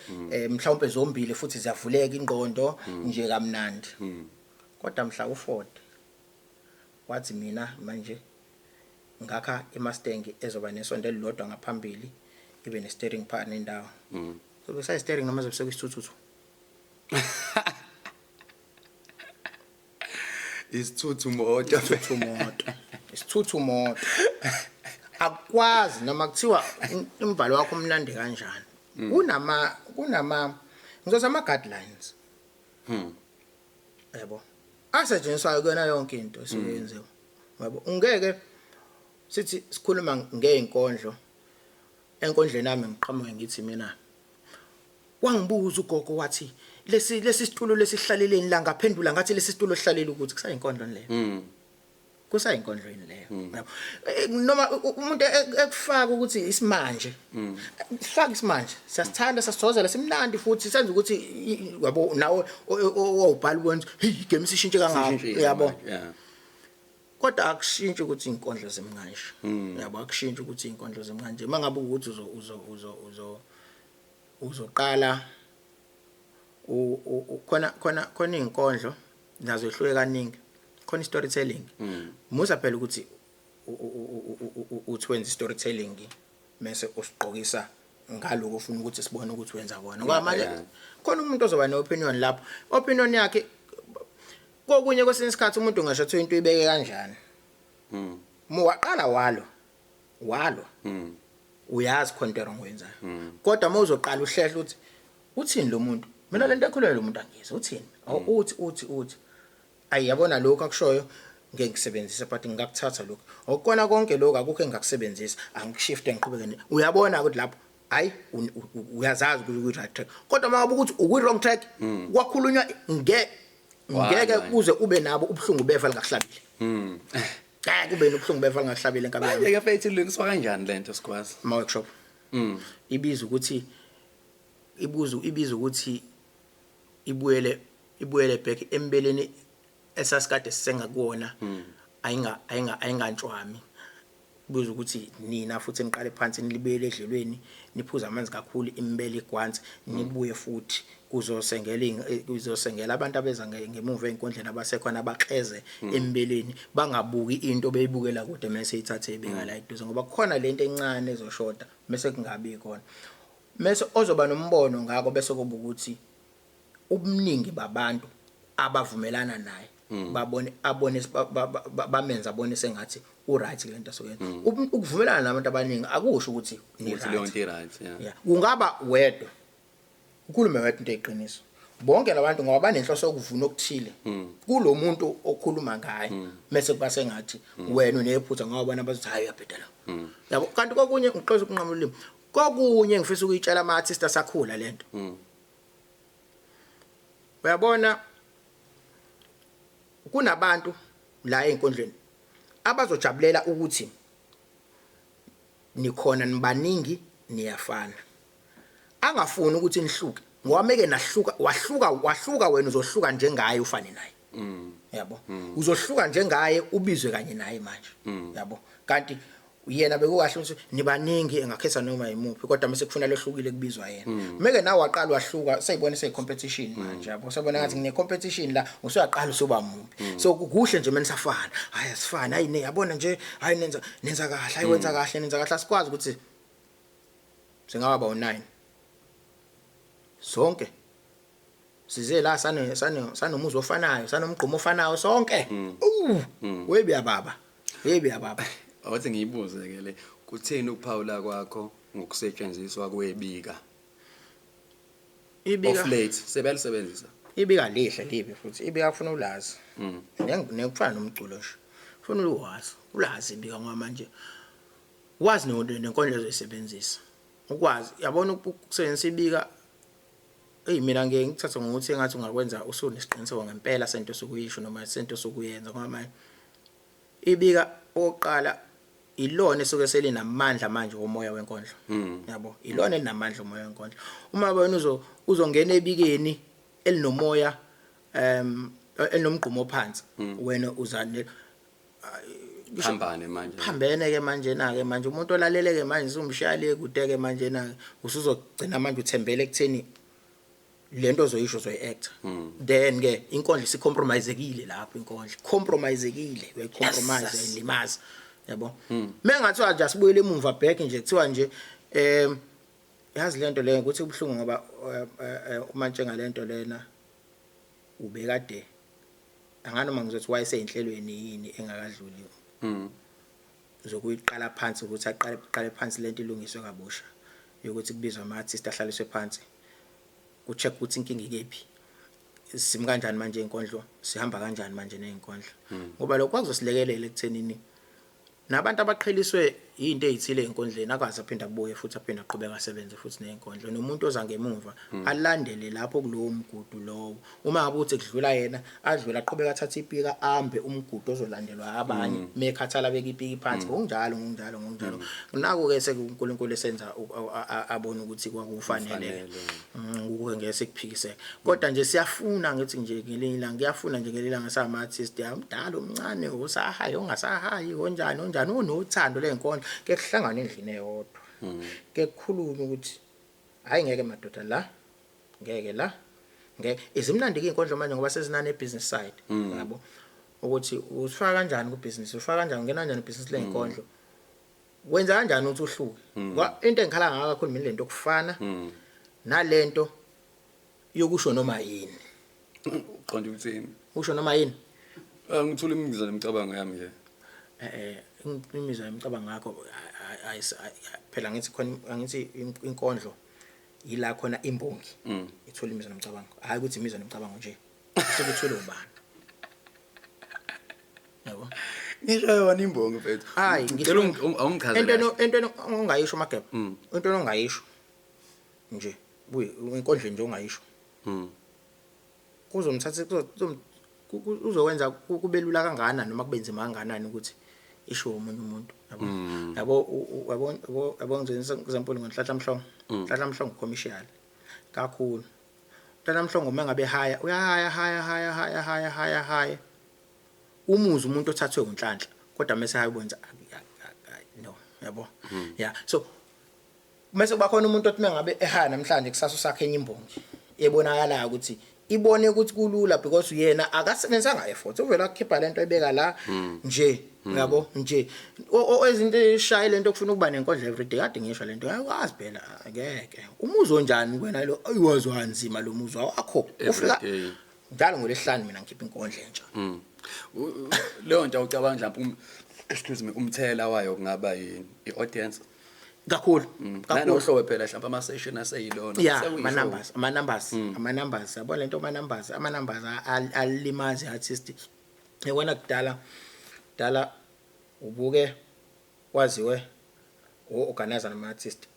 mhlawumbe zombili futhi ziyavuleka ingqondo nje kamnandi. Kodwa mhla uFord wathi, "Mina manje ngakha iMustang ezoba nesondo elilodwa ngaphambili, ibe ne-steering phakathi nendawo," so besides steering noma zobe sekuyisithuthuthu. Isithuthu moto. Isithuthu moto, isithuthu moto. Akukwazi noma kuthiwa umbhalo wakho umnandi kanjani, kunama ngizothi ama guidelines, yabo, asetshenziswayo kuyona yonke into esuke yenziwa, yabo. Ungeke sithi sikhuluma ngeinkondlo, enkondleni yami ngiqhamuke ngithi mina, "Wangibuza ugogo wathi, lesi situlo lesihlaleleni la?" Ngaphendula ngathi, "Lesi situlo sihlalele ukuthi." Kusayinkondlo leyo? Kusayinkondlo yini leyo? Yabo. Noma umuntu ekufaka ukuthi isimanje, sifaka isimanje, siyasithanda, sasithozela, simnandi futhi senza ukuthi yabo, nawe owubhala ubona ukuthi hey, igame isishintshe kangaka. Sishintshile Yabo. manje, yeah. Kodwa akushintshi ukuthi izinkondlo zimkanje, yabo, akushintshi ukuthi izinkondlo zimkanje. Mangabe ukuthi uzo uzo uzo uzo uzoqala khona izinkondlo nazo ihluke kaningi, khona storytelling. Musa phela ukuthi uthi wenza storytelling mase usigqokisa ngaloko ufuna ukuthi sibone ukuthi wenza kona, ngoba manje khona umuntu ozoba ne-opinion lapho, opinion yakhe kokunye. Kwesinye isikhathi umuntu ngasho ukuthi into ibeke kanjani. Mu waqala walo walo, uyazi khona into wrong oyenzayo, kodwa uma uzoqala uhlehla uthi, "Uthini lo muntu? Mina lento ekhulele lo muntu angizwe uthini." Awu, uthi ayi, yabona lokho akushoyo ngeke ngisebenzise, but ngingakuthatha lokho okukona konke lokho, akukho engingakusebenzisa, angikushifte ngiqhubeke uyabona ukuthi lapho hayi, uyazazi ukuthi uku-right track, kodwa uma ngabe ukuthi ukwi-wrong track, kwakhulunywa ngeke Why? kuze ube nabo ubuhlungu beva lingakuhlabile. Ngeke ube nobuhlungu beva lingakuhlabile, enkabi yami. Manje ke mfethu, ilungiswa kanjani lento, sikwazi? Ama workshop. Ibiza ukuthi ibuza ibiza ukuthi ibuyele back embeleni esasikade sisengakuwona, ayingantshwami. Kubuza ukuthi nina futhi niqale phansi, nilibuyele edlelweni, niphuze amanzi kakhulu, imbele igwansi, nibuye futhi kuzosengela kuzosengela abantu abeza ngemuva ey'nkundleni abasekhona, abakleze embeleni, bangabuki into beyibukela kude mase ithathe ibeka la eduze, ngoba kukhona lento encane ezoshoda mase kungabi khona, mase ozoba nombono ngako, bese kuba ukuthi ubuningi babantu abavumelana naye babone abone bamenza abone sengathi uright kule nto asuke. Ukuvumelana nabantu abaningi akusho ukuthi ni Ukuthi leyo right. nto i-right, yeah. Yeah, kungaba wedwa ukhulume wedwa into eyiqiniso, bonke labantu ngoba banenhloso yokuvuna okuthile kulo muntu okhuluma ngaye, mase kuba sengathi wena unephutha ngoba bona bazothi, "Hayi, uyabheda lo," yabo. Kanti kokunye ngiqoza ukunqamula ulimi, kokunye ngifisa ukuyitshela ama artist asakhula lento. Uyabona, kunabantu la einkondlweni abazojabulela ukuthi nikhona, nibaningi, niyafana, angafuni ukuthi nihluke, ngoba meke nahluka, wahluka wahluka, wena uzohluka njengaye, ufane naye, yabo, uzohluka njengaye, ubizwe kanye naye manje, yabo. Kanti yena bekukahle ukuthi nibaningi, engakhetha noma yimuphi, kodwa mase kufuna lohlukile kubizwa yena. Meke nawe waqala wahluka, seyibona seyi competition manje, yabo, sebona ngathi ngine competition la, usuyaqala usuba mumbi. So kuhle nje menisafana, hayi, asifani, hayi, ne yabona nje, hayi, nenza kahle, hayi, wenza kahle, nenza kahle. Asikwazi ukuthi singaba ba u9 sonke size la sane sane sanomuzi ofanayo, sanomgqumo ofanayo sonke. Webiya baba, webiya baba. Awuthi ngiyibuze ke le, kutheni ukuphawula kwakho ngokusetshenziswa kwebika? Ibika. Of late sebeyalisebenzisa. Ibika lihle, libi futhi. Ibika kufuna ulazi. Nekufana nomculo nje, ufuna uwazi, ulazi ibika, ngoba manje wazi nenkondlo ozoyisebenzisa, ukwazi, yabona, ukusebenzisa ibika. Eyi, mina ngeke ngikuthathe ngokuthi engathi ungakwenza usunesiqiniseko ngempela sento sokuyisho noma sento sokuyenza, ngoba manje ibika okokuqala Ilona esuke selinamandla manje womoya wenkondlo, yabo, ilona elinamandla omoya wenkondlo. Uma wena uzongena ebikeni elinomoya elinomgqumo phansi, wena uzane Phambane manje. Phambene ke manje na ke manje umuntu olalele ke manje usumshiya le kude ke manje na, usuzogcina manje uthembele ekutheni lento ozoyisho uzoyi-acta. Then ke inkondlo isicompromisekile lapho, inkondlo compromisekile, uyayicompromise, uyayilimaza, yabo. Mengathiwa nje asibuyele emumva, back nje, kuthiwa nje yazi lento leyo ukuthi ubuhlungu ngoba uma njengalento lena ubekade anganoma ngizothi wayeseyinhlelweni yini engakadluli zokuyiqala phansi, ukuthi aqale qale phansi lento ilungiswe kabusha, yokuthi kubizwe ama-artist ahlaliswe phansi, ku-check ukuthi inkinga ikephi, simi kanjani manje inkondlo, sihamba kanjani manje nezinkondlo, ngoba lokho kwakuzosilekelela ekuthenini nabantu abaqheliswe into ezithile ezinkondleni akwazi aphinda abuye futhi aphinde aqhubeka asebenze futhi nezinkondlo, nomuntu oza ngemuva alandele lapho kulowo mgudu lowo. Uma ngabe uthi kudlula yena, adlula, aqhubeka, athathe ipika, ambe umgudu ozolandelwa abanye, mekhathala beka ipiki phansi, ngokunjalo ngokunjalo ngokunjalo. Nako ke sekuNkulunkulu esenza abone ukuthi kwakufanele ukuke ngeke sikuphikiseke, kodwa nje siyafuna ngithi nje ngelinye ilanga, ngiyafuna nje ngelinye ilanga sama-artist amdala, omncane, osahayi, ongasahayi, onjani onjani, onothando lenkondlo, ke kuhlangane endlini eyodwa, ke kukhulunywe ukuthi hayi, ngeke madoda la, ngeke la, ngeke. Izimnandi ke inkondlo manje ngoba sezinane business side, yabo, ukuthi usifaka kanjani ku business, ufaka kanjani, ungena kanjani business lenkondlo, wenza kanjani ukuthi uhluke. Ngoba into engikhala ngayo kakhulu mina lento okufana nalento yokusho noma yini. Uqonda ukuthini? Usho noma yini. Ngithula imizwa nemicabango yami nje. Imizwa yemicabango yakho phela ngithi khona, angithi inkondlo ila khona imbongi ithola imizwa nemicabango, hayi ukuthi imizwa nemicabango nje sekuthule ubani, yabo. Ngisho yona imbongi, mfethu. Hayi. Ngicela awungichazele. Into ongayisho, Mageba, into ongayisho nje buye inkondlo nje ongayisho kuzomthatha uzokwenza kube lula kangakanani noma kube nzima kangakanani ukuthi isho omunye umuntu, yabo, yabo, yabo, yabo, yabo. Ngizoyenza example ngoNhlanhla Mhlongo. Nhlanhla Mhlongo commercial kakhulu. Nhlanhla Mhlongo uma ngabe haya, uyahaya, haya, haya, haya, haya, haya, haya, umuzi umuntu othathwe uNhlanhla, kodwa mase hayi ubonza no, yabo, yeah. So mase kuba khona umuntu othi mengabe ehaya namhlanje, kusasa usakhe enye imbongi ebonakalayo ukuthi ibone ukuthi kulula, because yena akasebenzanga effort, uvela akukhipha lento ebeka la nje, yabo nje. Ezinto eshaye lento kufuna ukuba nenkondlo everyday, kade ngisho lento, ayikwazi phela, ngeke umuzi onjani wena lo, ayiwazi wanzima lo muzwa wakho ufika Everyday. Njalo ngolesihlanu mina ngikhipha inkondlo entsha. Leyo nto awucabanga mhlawumbe excuse me, umthela wayo kungaba yini, i-audience? Kakhulu, kakhulu. Nanohlobo phela mhlawumbe ama-session aseyilona. Yeah, ama numbers, ama numbers, ama numbers, yabo lento, ama numbers, ama numbers alimazi artist, yabona. Kudala dala ubuke waziwe o-organizer nama artist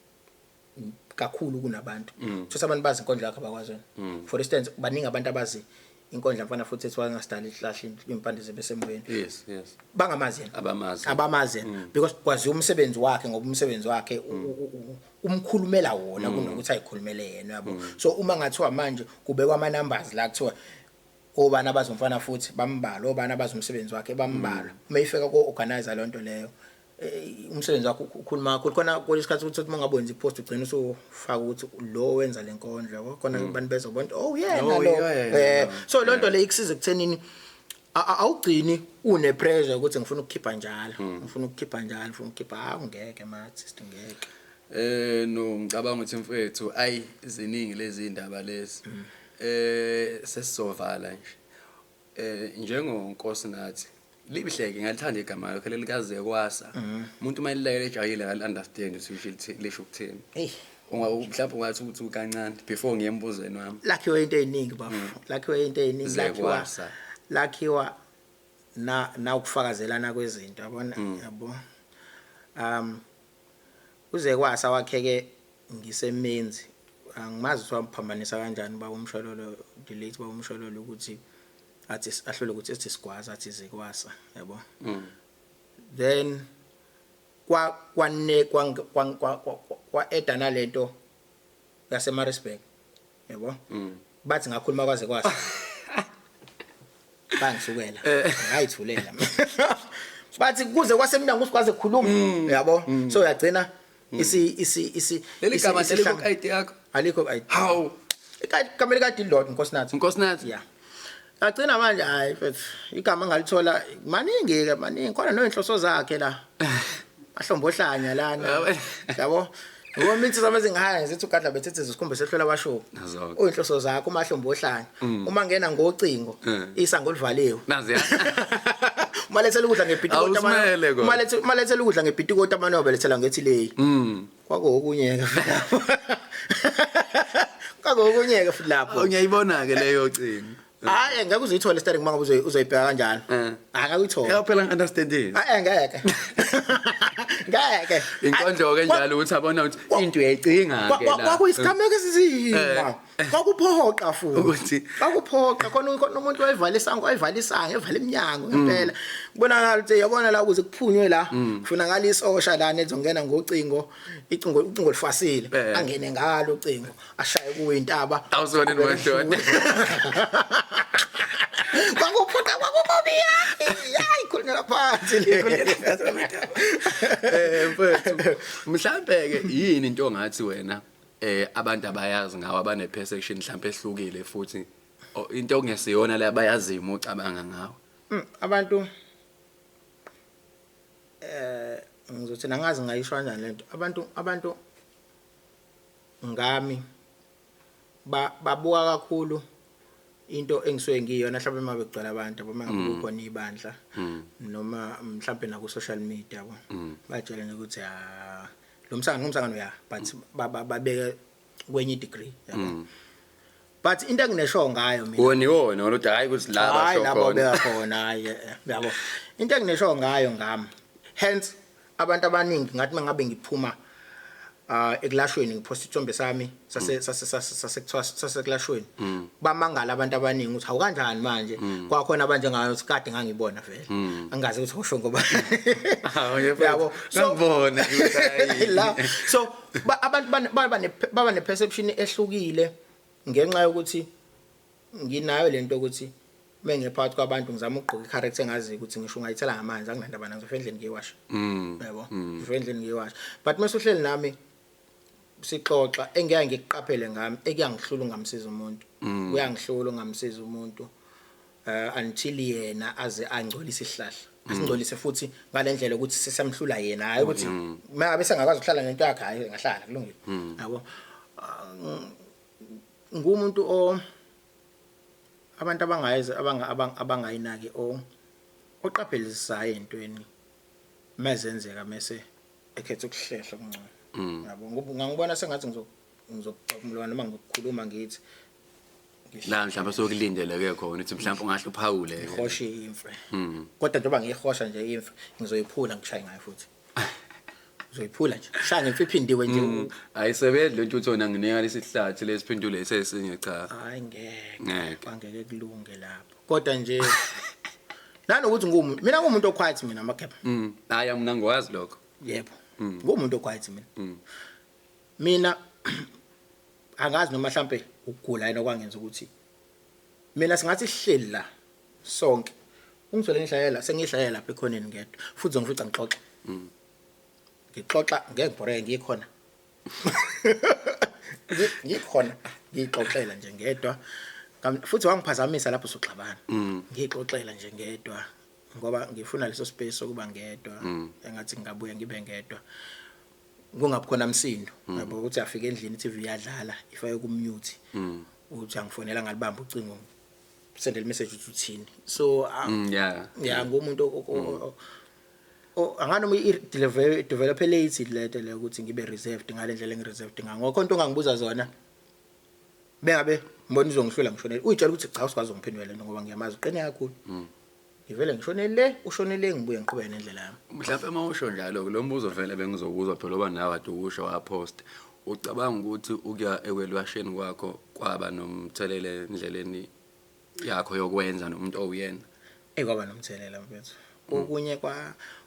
kakhulu kunabantu. Thosa abantu bazi inkondlo yakho, abakwazi wena. For instance, baningi abantu abazi inkondlo mfana futhi ethi wangasidala ihlahla impande zebesemoyeni. Yes. Bangamazi yena. Abamazi. Abamazi yena because kwaziwa umsebenzi wakhe, ngoba umsebenzi wakhe umkhulumela wona kunokuthi ayikhulumele yena, yabo. So uma ngathiwa manje kubekwa ama numbers la, kuthiwa obani abazomfana futhi bambalwa, obani abazomsebenzi wakhe bambalwa, uma ifika ko organizer lonto leyo, umsebenzi wakho ukhuluma kakhulu khona kwesikhathi ukuthi uma ungabe wenza ipost, ugcina usufaka ukuthi lo wenza le nkondlo, yabo, khona abantu bezobona, oh yena Oh, lo. yena. So lonto le ikusiza ekuthenini awugcini une pressure ukuthi ngifuna ukukhipha njalo, ngifuna ukukhipha njalo, ngifuna ukukhipha. Hawu, ngeke ma artist, ngeke. No, ngicabanga ukuthi mfethu, ayi, ziningi lezi indaba lezi. Sesizovala nje. NjengoNkosi nathi libihleke, ngalithanda igama lakho lelikaze kwasa. Umuntu uma elilayela ejayile akali understand ukuthi lisho ukuthini. Hey. Unga mhlawumbe ungathi ukuthi kancane before ngiye embuzweni wami. Lakhiwe into eziningi, bafu, lakhiwe into eziningi, lakhiwa Zekwasa. Lakhiwa na ukufakazelana kwezinto, yabona, yabo. Uze kwasa wakheke ngisemenzi, angimazi ukuthi wamphambanisa kanjani baba uMshololo, the late baba uMshololo, ukuthi athi ahlule ukuthi ethi sigwaza, athi zekwasa, yabo. Then Kwa kwane kwa kwa kwa eda nalento yaseMaritzburg, yabo, bathi ngakhuluma kwaze kwasa, bangisukela, ngayithulela, bathi kuze kwasemnyango usikwaze ukukhuluma, yabo. So uyagcina isi isi isi Leli gama alikho ku-ID yakho? Alikho ku-ID. Hawu. Igama likade lilodwa, Nkosinathi. Nkosinathi. Yeah. Agcina manje, hayi mfethu, igama engalithola maningi ke, maningi khona noyinhloso zakhe la. Ahlombohlanya lana. Yabo. Ngoba mithi zami ezingihaya ngizithi ugadla bethethe isikhumba sehlola abashuku. Nazo-ke. Uyinhloso zakho umahlombohlanya. Uma ngena ngocingo isango livaliwe. Naziya. Uma lethela ukudla ngepitikoti Awusimele kodwa. Uma lethela ukudla ngepitikoti amane wabelethela ngethi leyi. Kwakuwokunye ke futhi lapho. Kwakuwokunye ke futhi lapho. Ngiyayibona ke leyo cingo. Hayi, ngeke uzuyithole steering uma ngabe uzoyibheka kanjalo. Hayi, ngeke uyithole. Ya phela ngi-understandile. Hayi, ngeke. Ngeke. Inkondlo ke njalo ukuthi abona ukuthi into uyayicinga ke la. Kwakuyisigameko esinzima. Kwakuphoqa futhi. Kwakuphoqa khona khona umuntu wayevala isango, wayevala isango, evala iminyango ngempela. Kubonakala ukuthi, yabona la, ukuze kuphunywe la, kufunakala isosha la nezongena ngocingo, icingo ucingo lifasile, angene ngalo ucingo, ashaye kuwe intaba. Awusiboneni madoda. Kwakuphoqa, kwakukubi, hayi, khulunyelwa phansi le. Mfethu, mhlambe ke yini into ongathi wena abantu abayazi ngawo, abane perception mhlambe ehlukile futhi into okungesiyona la abayaziyo uma ucabanga ngawo? Abantu ngizothi nangazi ngayisho kanjani lento, abantu ngami babuka kakhulu into engisuke ngiyona mhlawumbe uma bekugcwala abantu, yabo, uma ngabe kukhona ibandla noma mhlawumbe na ku social media, yabo, batshela nje ukuthi ah, lo msangano ngumsangano ya, but babeke kwenye degree, yabo. But into enginesho ngayo mina Wona iwona kodwa hayi ukuthi la hayi basho labo khona. beka khona, hayi, yabo, into enginesho ngayo ngami, hence abantu abaningi ngathi mangabe ngiphuma ekulashweni ngiphosta isithombe sami sase sase sase sasekuthiwa sasekulashweni, bamangala abantu abaningi ukuthi hawu, kanjani manje kwakhona abanjengayo ukuthi kade ngangibona vele, angazi ukuthi usho ngoba Hawu, yebo. Yabo, so Ngangibona ukuthi hayi. La so abantu baba ne perception ehlukile ngenxa yokuthi nginayo lento ukuthi mengiphakathi kwabantu ngizama ukugqoka i-character engaziyo ukuthi ngisho ungayithela ngamanzi anginandaba nazo, ngizofika endlini ngiyiwasha, yabo, ngizofika endlini ngiyiwasha. But mase uhleli nami sixoxa, engeke ngikuqaphele ngami ekuyangihlula ungamsiza umuntu, kuyangihlula ungamsiza umuntu until yena aze angcolise isihlahla, asingcolise futhi ngalendlela ukuthi sesamhlula yena, hayi ukuthi mangabe sengakwazi ukuhlala nento yakhe, hayi, ngahlala kulungile, yabo. Ngumuntu o abantu abangayizi abangayinaki o oqaphelisayo entweni mezenzeka mase ekhetha ukuhlehla okuncane, yabo, ngoba ungangibona sengathi ngizokuxoxumlwana noma ngizokukhuluma ngithi La mhlawumbe sokulindeleke khona ukuthi mhlawumbe ungahle uphawule. Ngihoshe imfe, kodwa njengoba ngiyihosha nje imfe, ngizoyiphula ngishaye ngayo futhi, ngizoyiphula nje, shaya ngemfe iphindiwe nje. Ayisebenzi lento uthi wona nginika lesihlathi lesiphendule esesinye, cha. Hayi, ngeke. Ngeke. Angeke kulunge lapho, kodwa nje nanokuthi ngumuntu, mina ngumuntu oquiet mina, amakhepha. Hayi, mina ngikwazi lokho. Yebo, ngumuntu oquiet mina. Mina angazi noma mhlambe ukugula yena okwangenza ukuthi mina singathi sihleli la sonke, ungithole ngihlalela, sengihlalela lapha ekhoneni ngedwa, futhi ngifica ngixoxa, ngixoxa, ngeke ngibhoreke, ngikhona. Ngikhona ngixoxela nje ngedwa. Futhi wangiphazamisa lapho soxabana, ngixoxela nje ngedwa ngoba ngifuna leso space sokuba ngedwa, engathi ngingabuya ngibe ngedwa kungabi khona msindo, yabo, ukuthi afike endlini i-TV iyadlala ifake ku mute, uthi angifonela ngalibamba ucingo, sendele message ukuthi uthini, so ah, ya, ngumuntu anganoma i-develop late lento le ukuthi ngibe reserved ngale ndlela engi-reserved ngayo, ngokho into ongangibuza zona bengabe ngibona izongihlula, ngishonele, uyitshela ukuthi cha, usikwazi ungiphendula lento ngoba ngiyamazi uqine kakhulu, ngivele ngishone le, ushone le, ngibuye ngiqhubeke nendlela yami. Mhlawumbe uma usho njalo lo mbuzo vele bengizokuzwa phela oba nawe ade ukusho wapost, ucabanga ukuthi ukuya ekwelwasheni kwakho kwaba nomthelela endleleni yakho yokwenza nomuntu owuyena? Kwaba nomthelela mfethu.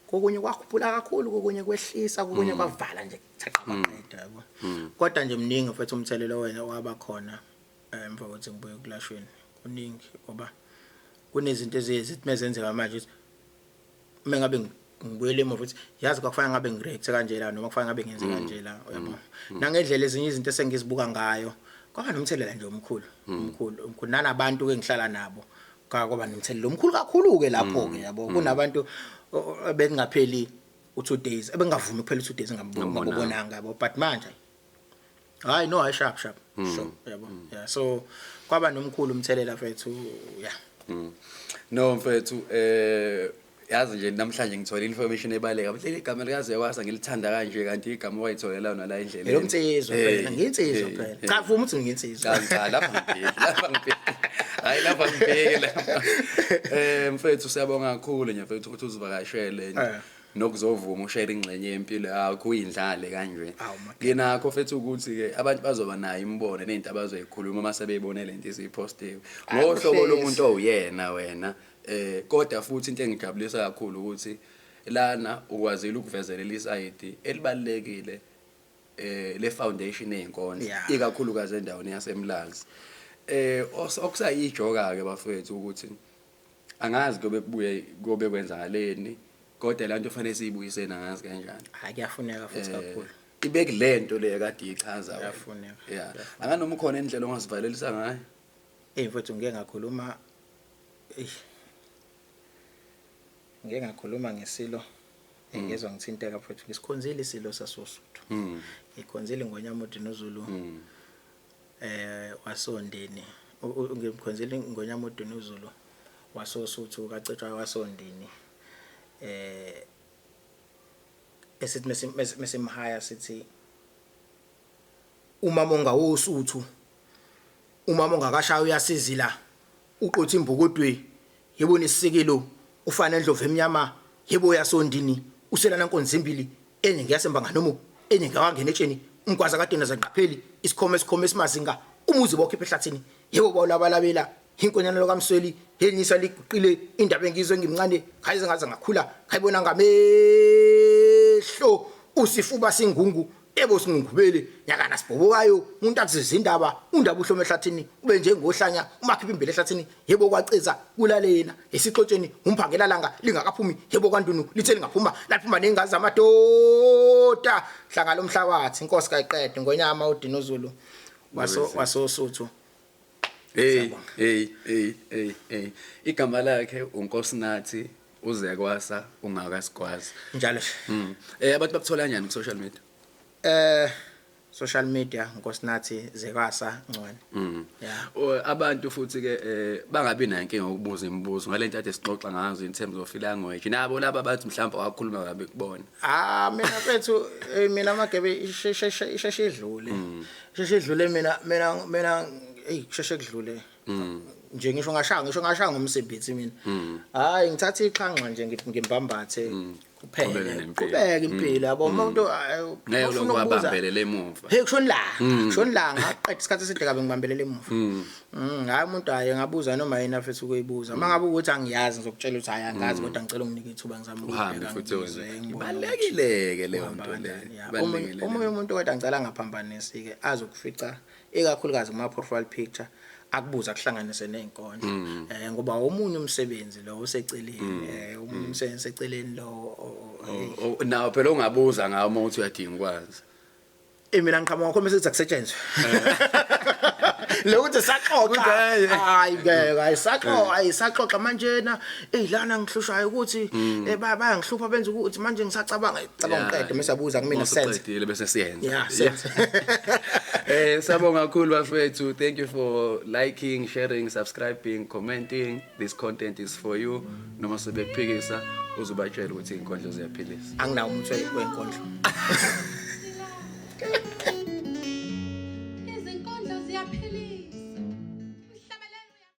Kokunye kwakhuphula kakhulu, kokunye kwehlisa, kokunye kwavala nje thaqa maqeda yabo. Kodwa nje mningi mfethu umthelelo wena waba khona emva kokuthi ngibuye ekulashweni. Kuningi ngoba kunezinto ezithi mezenzeka manje ukuthi uma ngabe ngibuyele emuva ukuthi yazi kwakufanele ngabe ngireact kanje la noma kufanele ngabe ngenze kanje la, uyabo. Nangendlela ezinye izinto esengizibuka ngayo kwaba nomthelela nje omkhulu, omkhulu, omkhulu. Nanabantu ke ngihlala nabo kwaba nomthelela omkhulu kakhulu ke lapho ke, yabo. Kunabantu bekungapheli u2 days ebengavumi kuphela u2 days ngabonanga, yabo, but manje hayi no, hayi sharp sharp sure, yabo. Yeah, so kwaba nomkhulu umthelela mfethu, yeah. No mfethu, yazi nje namhlanje ngithola information ebaleka. Mhleli igama likaZekwasa ngilithanda kanje, kanti igama wayitholela lona la endleleni. Elomnsizwa phela, ngiyinsizwa phela. Cha, vuma ukuthi ngiyinsizwa. Cha cha, lapha ngibheki, lapha ngibheki. Hayi, lapha ngibheki lapha. Mfethu, siyabonga kakhulu nje mfethu ukuthi uzivakashele nokuzovuma ushare ingxenye yempilo yakho uyindlale kanje. Awu, madoda. Nginakho mfethu ukuthi ke abantu bazoba nayo imibono nezinto abazoyikhuluma uma sebeyibone lento isipostiwe. Ngohlobo Kuhlezi. lomuntu owuyena wena, kodwa futhi into engijabulisa kakhulu ukuthi lana ukwazile ukuvezelela isayidi elibalekile le foundation eyinkondlo, ikakhulukazi endaweni yaseMlazi. Okusayijoka ke bafethu ukuthi angazi kobe kubuye kobe kwenzakaleni, kodwa la nto fanele siyibuyisene angazi kanjani. Hayi, kuyafuneka futhi kakhulu. Ibe kulento le kade ichaza wena. Kuyafuneka. Yeah, anganoma ukhona indlela ongasivalelisa ngayo. Mfethu, ngike ngakhuluma, ngike ngakhuluma ngesilo engezwa ngithinteka mfethu. Ngisikhonzile isilo sasosuthu, ngikhonzile Ngonyama uDinuzulu wasondini. Ngikhonzile Ngonyama uDinuzulu wasosuthu kaCetshwayo wasondini, esithi mesimhaya sithi umama ongawosuthu, umama ongakashaya uyasizila, uqotha imbukudwe, yebo, nesisikilo ufana endlovu emnyama, yebo, yasondini uselana nkonzi imbili, enye ngiyasemba nganomo, enye ngawangena etsheni, umgwaza kadena zaqapheli isikhoma, esikhoma esimazinga umuzi bokhipha ehlathini, yebo, bawulabalabela inkonyana lokamsweli yenyisa liguqile indaba engizwe ngimncane khayize ngaze ngakhula khayibona ngamehlo, usifuba singungu ebo singungubele nyakana sibhobokayo, umuntu akuziza indaba undaba uhloma ehlathini ube njengohlanya umakhipha imbele ehlathini, yebo, kwaciza kulalena esixotsheni umphangela langa lingakaphumi, yebo, kwandunu lithe lingaphuma laphuma nengazi amadoda hlanga lomhlabathi, inkosi kayiqede Ngonyama uDinuzulu waso wasosuthu. Hey hey hey hey hey, igama lakhe uNkosinathi uZekwasa ungakasigwazi. Njalo. Abantu bakuthola kanjani ku social media? Social media, Nkosinathi Zekwasa Ncwane. Yeah. Abantu futhi ke bangabi nayo inkinga yokubuza imibuzo ngalento ade sixoxa ngazo in terms of language. Nabo laba bathi mhlawumbe wakhuluma kabi kubona. Ah, mina mfethu, mina magebe isheshe isheshe idlule. Isheshe idlule mina hey, kusheshe kudlule. Nje ngisho ngashaya ngomsebenzi mina. Hayi, ngithatha ixhanxa nje ngimbambathe Qhubeke kuphele. nempilo. Qhubeka impilo, yabo, umuntu Ngeke ufuna lokhu ukubuza. wabambelele emuva. Hey, kushoni la, kushoni la, ngaqeda isikhathi eside kabe ngibambelele emuva. Hayi, umuntu hayi ngabuza noma yena futhi ukuyibuza. Uma ngabe ukuthi angiyazi ngizokutshela ukuthi hayi angazi, kodwa ngicela unginike ithuba ngizame Uhambe ukubheka futhi ngizwe, wenze. ngibone Ibalekile ke leyo kuhamba nto leyo. kanjani, ya. Ibalulekile leyo. Omunye umuntu kodwa ngicela angaphambanisi ke azokufica ikakhulukazi kuma profile picture akubuza kuhlanganise nezinkondlo, ngoba omunye umsebenzi lo useceleni, omunye umsebenzi seceleni lo Oh, nawo phela ungabuza ngawo uma uthi uyadinga ukwazi. Mina ngiqhamuka khona bese kusetshenzwe lokuthi saxoxa. Hayi. Hayi ngeke, ayisaxoxa, ayisaxoxa manje na, ey, lana ngihlushwayo ukuthi bayangihlupha benza ukuthi manje ngisacabanga cabanga ngiqede mase abuza kumina sense. Usuqedile bese siyenza. Yeah, sense. Sabonga kakhulu bafethu. Thank you for liking, sharing, subscribing, commenting. This content is for you. Noma sebekuphikisa uzobatshela ukuthi inkondlo ziyaphilisa. Anginawo umthwalo wenkondlo.